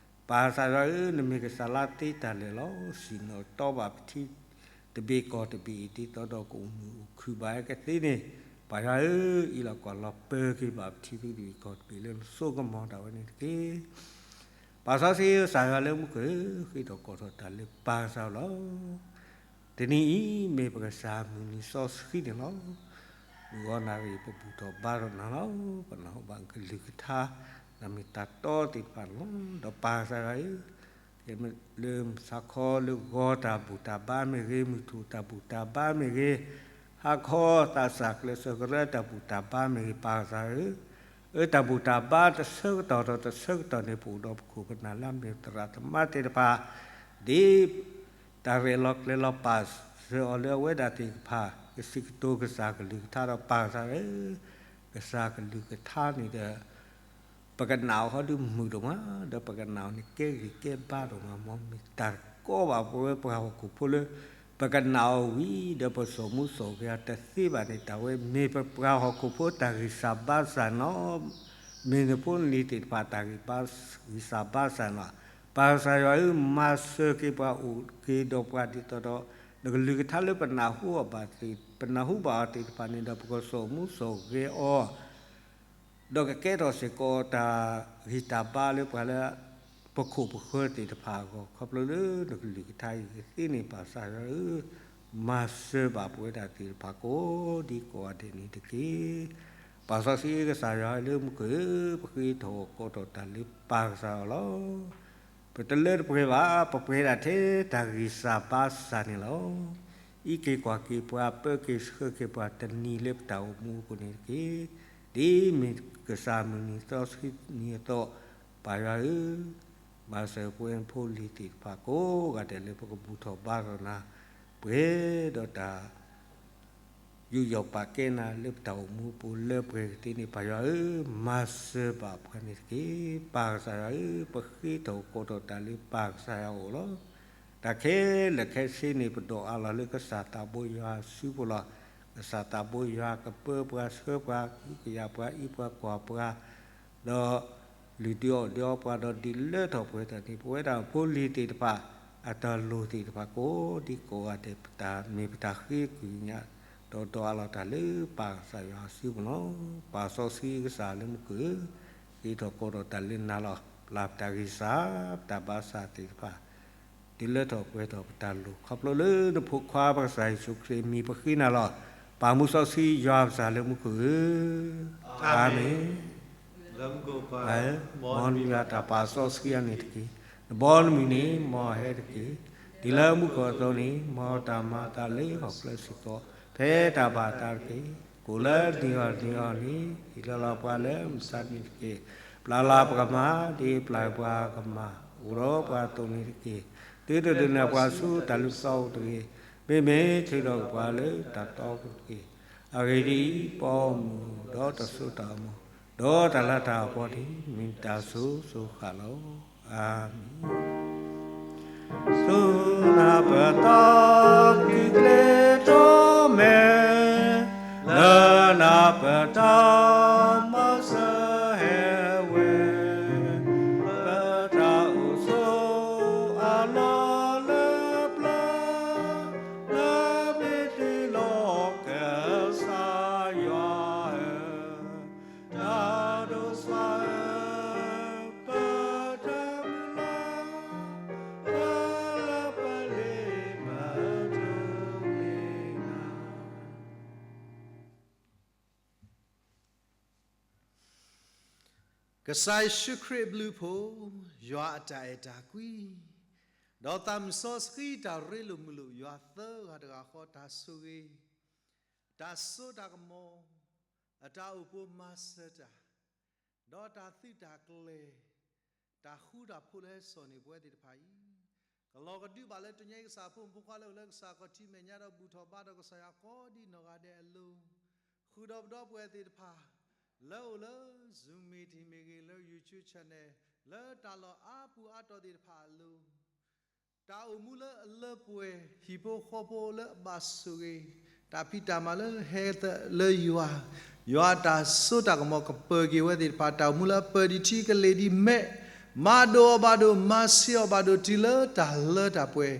ပၢ်ကစၢ်ယွၤဧၢ, နမ့ၢ်ကစၢ်လၢသ့တၢ်လၢာ်လီၤ. စံၣ်ညီၣ်တီဘၣ်ပထံတဘ့ၣ်ကီၢ်တဘ့ၣ်အံၤ ဒ်သိးဒီးကအိၣ်မုာ်အိၣ်ခုၣ်ဘၣ်ကသ့န့ၣ်, ပၢ်ယွၤဧၢ, အံးလီၤကွၢ်လီၤပၢက့ၤဘၣ်ပထံတဘ့ၣ်ကီၢ်တဘ့ၣ်လၢနစိကမီၤဒၣ်ဝဲန့ၣ်တက့ၢ်. ပၢ်စီဆှံကစၢ်ယွၤလၢမူခိၣ်ဧၢ, ဃ့ထီၣ်ကိးထီၣ်တၢ်လၢပၢ်ကစၢ်လီၤ. တနံၤအံၤမ့ၢ်ပကစၢ်မုၢ်နံၤစီဆှံန့ၣ်လီၤ. မုၢ်ဂီၤနၣ်ရံၣ်ပဘူၣ်ထီၣ်ဘါထီၣ်နၤလီၤ. ပနၢ်ဟူဘၣ်ကလုၢ်ကထါ တၢ်မ့ၢ်တၢ်တီသ့ၣ်တဖၣ်န့ၣ်လီၤ. ဒီးပၢ်ကစၢ်ယွၤဧၢ, လၢမုၢ်ဆါခီလၢဂီၤတၢ်ဘူၣ်တၢ်ဘါမ့ၢ်ဂ့ၤ, မုၢ်ထူၣ်တၢ်ဘူၣ်တၢ်ဘါမ့ၢ်ဂ့ၤ, ဟါခီသးစၢ်ကျဲးစၢးကရၢတၢ်ဘူၣ်တၢ်ဘါမ့ၢ်ဂ့ၤ, ပၢ်ကစၢ်ဧၢ, အၢ တၢ်ဘူၣ်တၢ်ဘါတဆၢကတီၢ်ဒီးတဆၢကတီၢ်န့ၣ် ပအိၣ်ဒီးပခိၣ်ပနၢ်လၢအမ့ၢ်သရၣ်သမါသ့ၣ်တဖၣ် ဒ် တၢ်ရဲၣ်လီၤကျဲၤလီၤပာ်စၢၤအီၤလၢအဝဲဒၣ်သ့ၣ်တဖၣ် ကစံးကတိၤကစၢ်ကလုၢ်ကထါဒီးပၢ်ကစၢ်ဧၢ, ကစၢ်ကလုၢ်ကထါန့ၣ်ဒီး ပကနၣ်အီၤဃီဒုးမုာ်ဒိၣ်မး, ဒီးပကနၣ်အီၤန့ၣ်ကဲဂ့ၤကဲဘါဒိၣ်မး, မ်မ့ၢ်တၢ်ကီဘၣ်ပဝဲပှၤဟီၣ်ခိၣ်ဖိလၢ ပကနၣ်အီၤဝံၤဒီး ပစိာ်မူစိာ်ဂဲၤအီၤတသ့ဘၣ်န့ၣ် တၢ်ဝဲမ့ၢ်ပပှၤဟီၣ်ခိၣ်ဖိတၢ်ဂံၢ်စၢ်ဘါစၢ်န့ၣ်လီၤ. မ့ၢ်နဖိနလံၤသ့ၣ်တဖၣ်တၢ်ဂံၢ်ဘါ ဂံၢ်စၢ်ဘါစၢ်န့ၣ်လီၤ. ပၢ်ကစၢ်ယွၤဧၢ, မၤစၢၤက့ၤပှၤအိၣ်က့ၤဒီးပှၤဒ်သိးဒီး နကလုၢ်ကထါလၢပနၢ်ဟူအီၤဘၣ်သ့ၣ်, ပနၢ်ဟူဘၣ်အီၤသ့ၣ်တဖၣ်န့ၣ်ဒီး ပကစိာ်မူစိာ်ဂဲၤအီၤ ဒီးကကဲထီၣ်စ့ၢ်ကီးတၢ်ဂံၢ်တၢ်ဘါလၢပှၤလၢ ပခိၣ်ပဃၢၤသ့ၣ်တဖၣ်အဂီၢ် ခီဖျိလၢနကလုၢ်ကထါအံၤကသ့န့ၣ် ပၢ်ကစၢ်ယွၤဧၢ, မၤစၢၤဘၣ်ပဝဲဒၣ်သ့ၣ်တဖၣ်ကိးဒံကိးဂၤဒဲးန့ၣ်တက့ၢ်. ပၢ်စီဆှံကစၢ်ယွၤလၢမူခိၣ်ဧၢ, ပဃ့ထီၣ်ကိးထီၣ်တၢ်လၢပၢ်ကစၢ်ယွၤလီၤ. ပတလၢတပှဲၤဘၣ်, ပပှဲၤဒၣ်ထဲတၢ်ဂံၢ်စၢ်ဘါစၢ်န့ၣ်လီၤ. အံးက့ၤကွၢ်က့ၤပှၤ, ပၢက့ၤဆှၢက့ၤပှၤတနံၤလၢပတၢ်အိၣ်မူအပူၤန့ၣ်တက့ၢ်. ဒ်မ့ၢ်ကစၢ်မုၢ်နံၤသီဆှံနံၤအသိး, ပၢ်ယွၤဧၢ, မၤစၢၤပဝဲဖိလံၤသ့ၣ်တဖၣ်ကိးဂၤဒဲးလၢပကဘူၣ်ထီၣ်ဘါထီၣ်နၤ, ပှဲၤဒီးတၢ် ယူးယီၣ်ပာ်ကဲနၤလၢပတၢ်အိၣ်မူအပူၤလၢပှဲၤကသ့န့ၣ် ပၢ်ယွၤဧၢ, မၤစၢၤဘၣ်ပှၤန့ၣ်တက့ၢ်. ပၢ်ကစၢ်ယွၤဧၢ, ပဃ့ထီၣ်ကိးထီၣ်တၢ်လၢပၢ်ကစၢ်ယွၤအအိၣ်လီၤ. တၢ်ခဲလၢာ်ခဲဆ့န့ၣ် ပဒိးအးလီၤလၢကစၢ်သးဘိယွၤစုပူၤလီၤ. ကစၢ်သးဘိယွၤကပၢပှၤဆှၢပှၤ ကဟုကယာ်ပှၤ အံးပှၤကွၢ်ပှၤ ဒီးလုၢ်ဒုးအီၣ်ဒုးအီပှၤ ဒီးဒုးလၢထီၣ်ပှဲၤထီၣ်န့ၣ် ပဝဲဒၣ်ဖိလံၤသ့ၣ်တဖၣ် အတၢ်လိၣ်သ့ၣ်တဖၣ်ကိးဒံကိးဂၤဒဲး ပတၢ်မ့ၢ်ပတၢ်ဃ့ကညး ဒီးဒိးအးလီၤတၢ်လၢပၢ်ကစၢ်ယွၤစုပူၤလီၤ. ပၢ်စီဆှံကစၢ်လၢမူခိၣ်ဧၢ, ဃ့ထီၣ်ကိးထီၣ်တၢ်လၢနၤလီၤ. ပျၢ်ပတၢ်ဂံၢ်စၢ် ပတၢ်ဘါစၢ်သ့ၣ်တဖၣ် ဒုးလၢထီၣ်ပှဲၤထီၣ်ပတၢ်လိၣ် ခီဖျိလၢနဖိခွါပကစၢ်ယ့ၣ်ၡူးခရံာ်အမံၤပဃ့နၤလီၤ. ပၢ်မူစီဆှံယွၤပကစၢ်လၢမူခိၣ်ဧၢ, အၤမ့ၣ်. လၢမူခိၣ်ဧၢ, မ်နမံၤဘၣ်တၢ်ပၢ်စီဆှံအါန့ၣ်တက့ၢ်. နဘီနမုၢ်န့ၣ် မ်အဟဲတက့ၢ်. ဒ်လၢမူခိၣ်အသိးန့ၣ် မ်တၢ်မၤအသးလၢဟီၣ်ခိၣ်ချၢစ့ၢ်ကီး ဖဲတၢ်ဘၣ်အသးတက့ၢ်. ကိၣ်လၢနဟံၣ်အီၤတနံၤအံၤန့ၣ် ဟ့ၣ်လီၤလီၤပှၤလၢမုၢ်ဆါတနံၤတက့ၢ်. ပျၢ်လီၤပကမၤ ဒ်ပျၢ်ပှၤကမၤ, အိၣ်ဒီးပှၤအသိးန့ၣ်တက့ၢ်. သုတဒုးနဲၣ်ပှၤဆူတၢ်လုၢ်သီပူၤတဂ့ၤ, မ့မ့ၢ်ထုးထီၣ်ပှၤလၢတၢ်တီပူၤတက့ၢ်. အဂ့ၢ်ဒ်အံၤ, ပအိၣ်မူဒီးတၢ်စိတၢ်ကမီၤ, ဒီးတၢ်လၤတၢ်ကပီၤန့ၣ် မ့ၢ်တၢ်ဆိၣ်ဂ့ၤဆိၣ်ဝါလီၤ. အၤမ့ၣ်. ဆူနၤပတၢ်ကူၣ်ကျဲၤထီၣ်မဲာ်, လၢနၤပတၢ်မၤစၢၤဟဲဝဲ, ပတၢ်အိၣ်ဆိးအလီၢ်လၢပျၢၤ, လၢမ့ၢ်သုလီၢ်ကစၢ်ယွၤဧၢ, တၢ်ဒိးစၢ်ဧၢ, ပတၢ်မုၢ်လၢ်, ပလၢပလ့ၤမၤတမ့ၢ်နၤ ကစၢ်ယ့ၣ်ၡူးခရံာ်အဘျုးအဖှိၣ်, ယွၤအတၢ်အဲၣ်တၢ်ကွံ, ဒီးသးမုၢ်စီဆှံတၢ်ရ့လိာ်မုာ်လိာ် ယွၤသၢဂၤတဂၤဃီ တၢ်ဆိၣ်ဂ့ၤ, တၢ်စိတၢ်ကမီၤ, အတၢ်အိၣ်ပိၤမၤစၢၤတၢ်, ဒီးတၢ်သုးတၢ်ကျဲၤ, တၢ်ဃူတၢ်ဖိးလၢဟဲစိာ်န့ၢ်ပဝဲသ့ၣ်တဖၣ်အံၤ, ကလီၤကဒုးဘၣ်လၢတနံၤအံၤ ကစၢ်ဖိမုၣ်ဖိခွါလၢအိၣ်လၢကစၢ်ခီၣ်ထံးမဲာ်ညါ ဒီးဘူၣ်ထီၣ်ဘါထီၣ်ကစၢ်ယွၤကိးဒံနီၢ်ဂၤဒဲးအလိၤ, ဃုာ်ဒီးပဒီပုၢ်ဝဲၢ်သ့ၣ်တဖၣ် လၢအိၣ်လၢ Zoom meeting မ့ၢ်ဂ့ၤ, လၢ YouTube channel, လၢတၢ်လီၢ်အါပူၤအါတီၤသ့ၣ်တဖၣ်အလိၤ, တၢ်အိၣ်မူလၢအလၢပှဲၤ, ဟံၣ်ဖိဃီဖိလၢအဘၣ်ဆိၣ်ဂ့ၤ, တၢ်ဖံးတၢ်မၤလၢဟဲသလၢယွၤ, ယွၤအတၢ်စိတၢ်ကမီၤကပၢၤက့ၤဝဲသ့ၣ်တဖၣ်, တၢ်အိၣ်မူလၢအပၢၤဒံးထံကလ့ၤဒံးမဲး, မၤဒိၣ်အီၤဘၣ်ဒိၣ်, မၤဆံးအီၤဘၣ်ဒိၣ်တုၤလၢတၢ်လၢတၢ်ပှဲၤ,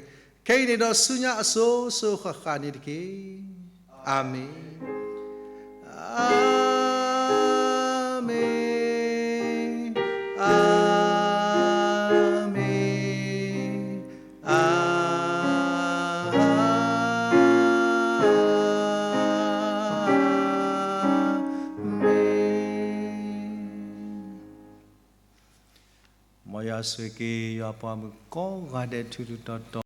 ခဲအံၤန့ၣ်ဒီးဆူညါအစိၤစိၤဃၣ်ဃၣ်န့ၣ်တက့ၢ်. အၤမ့ၣ်, အၤမ့ၣ်, အၤမ့ၣ်, အၤမ့ၣ်. မ်ယွၤဆိၣ်ဂ့ၤက့ၤယွၤပှၤမုၣ်ကိးဂၤဒဲးထူးထူးတီၤတီၤ.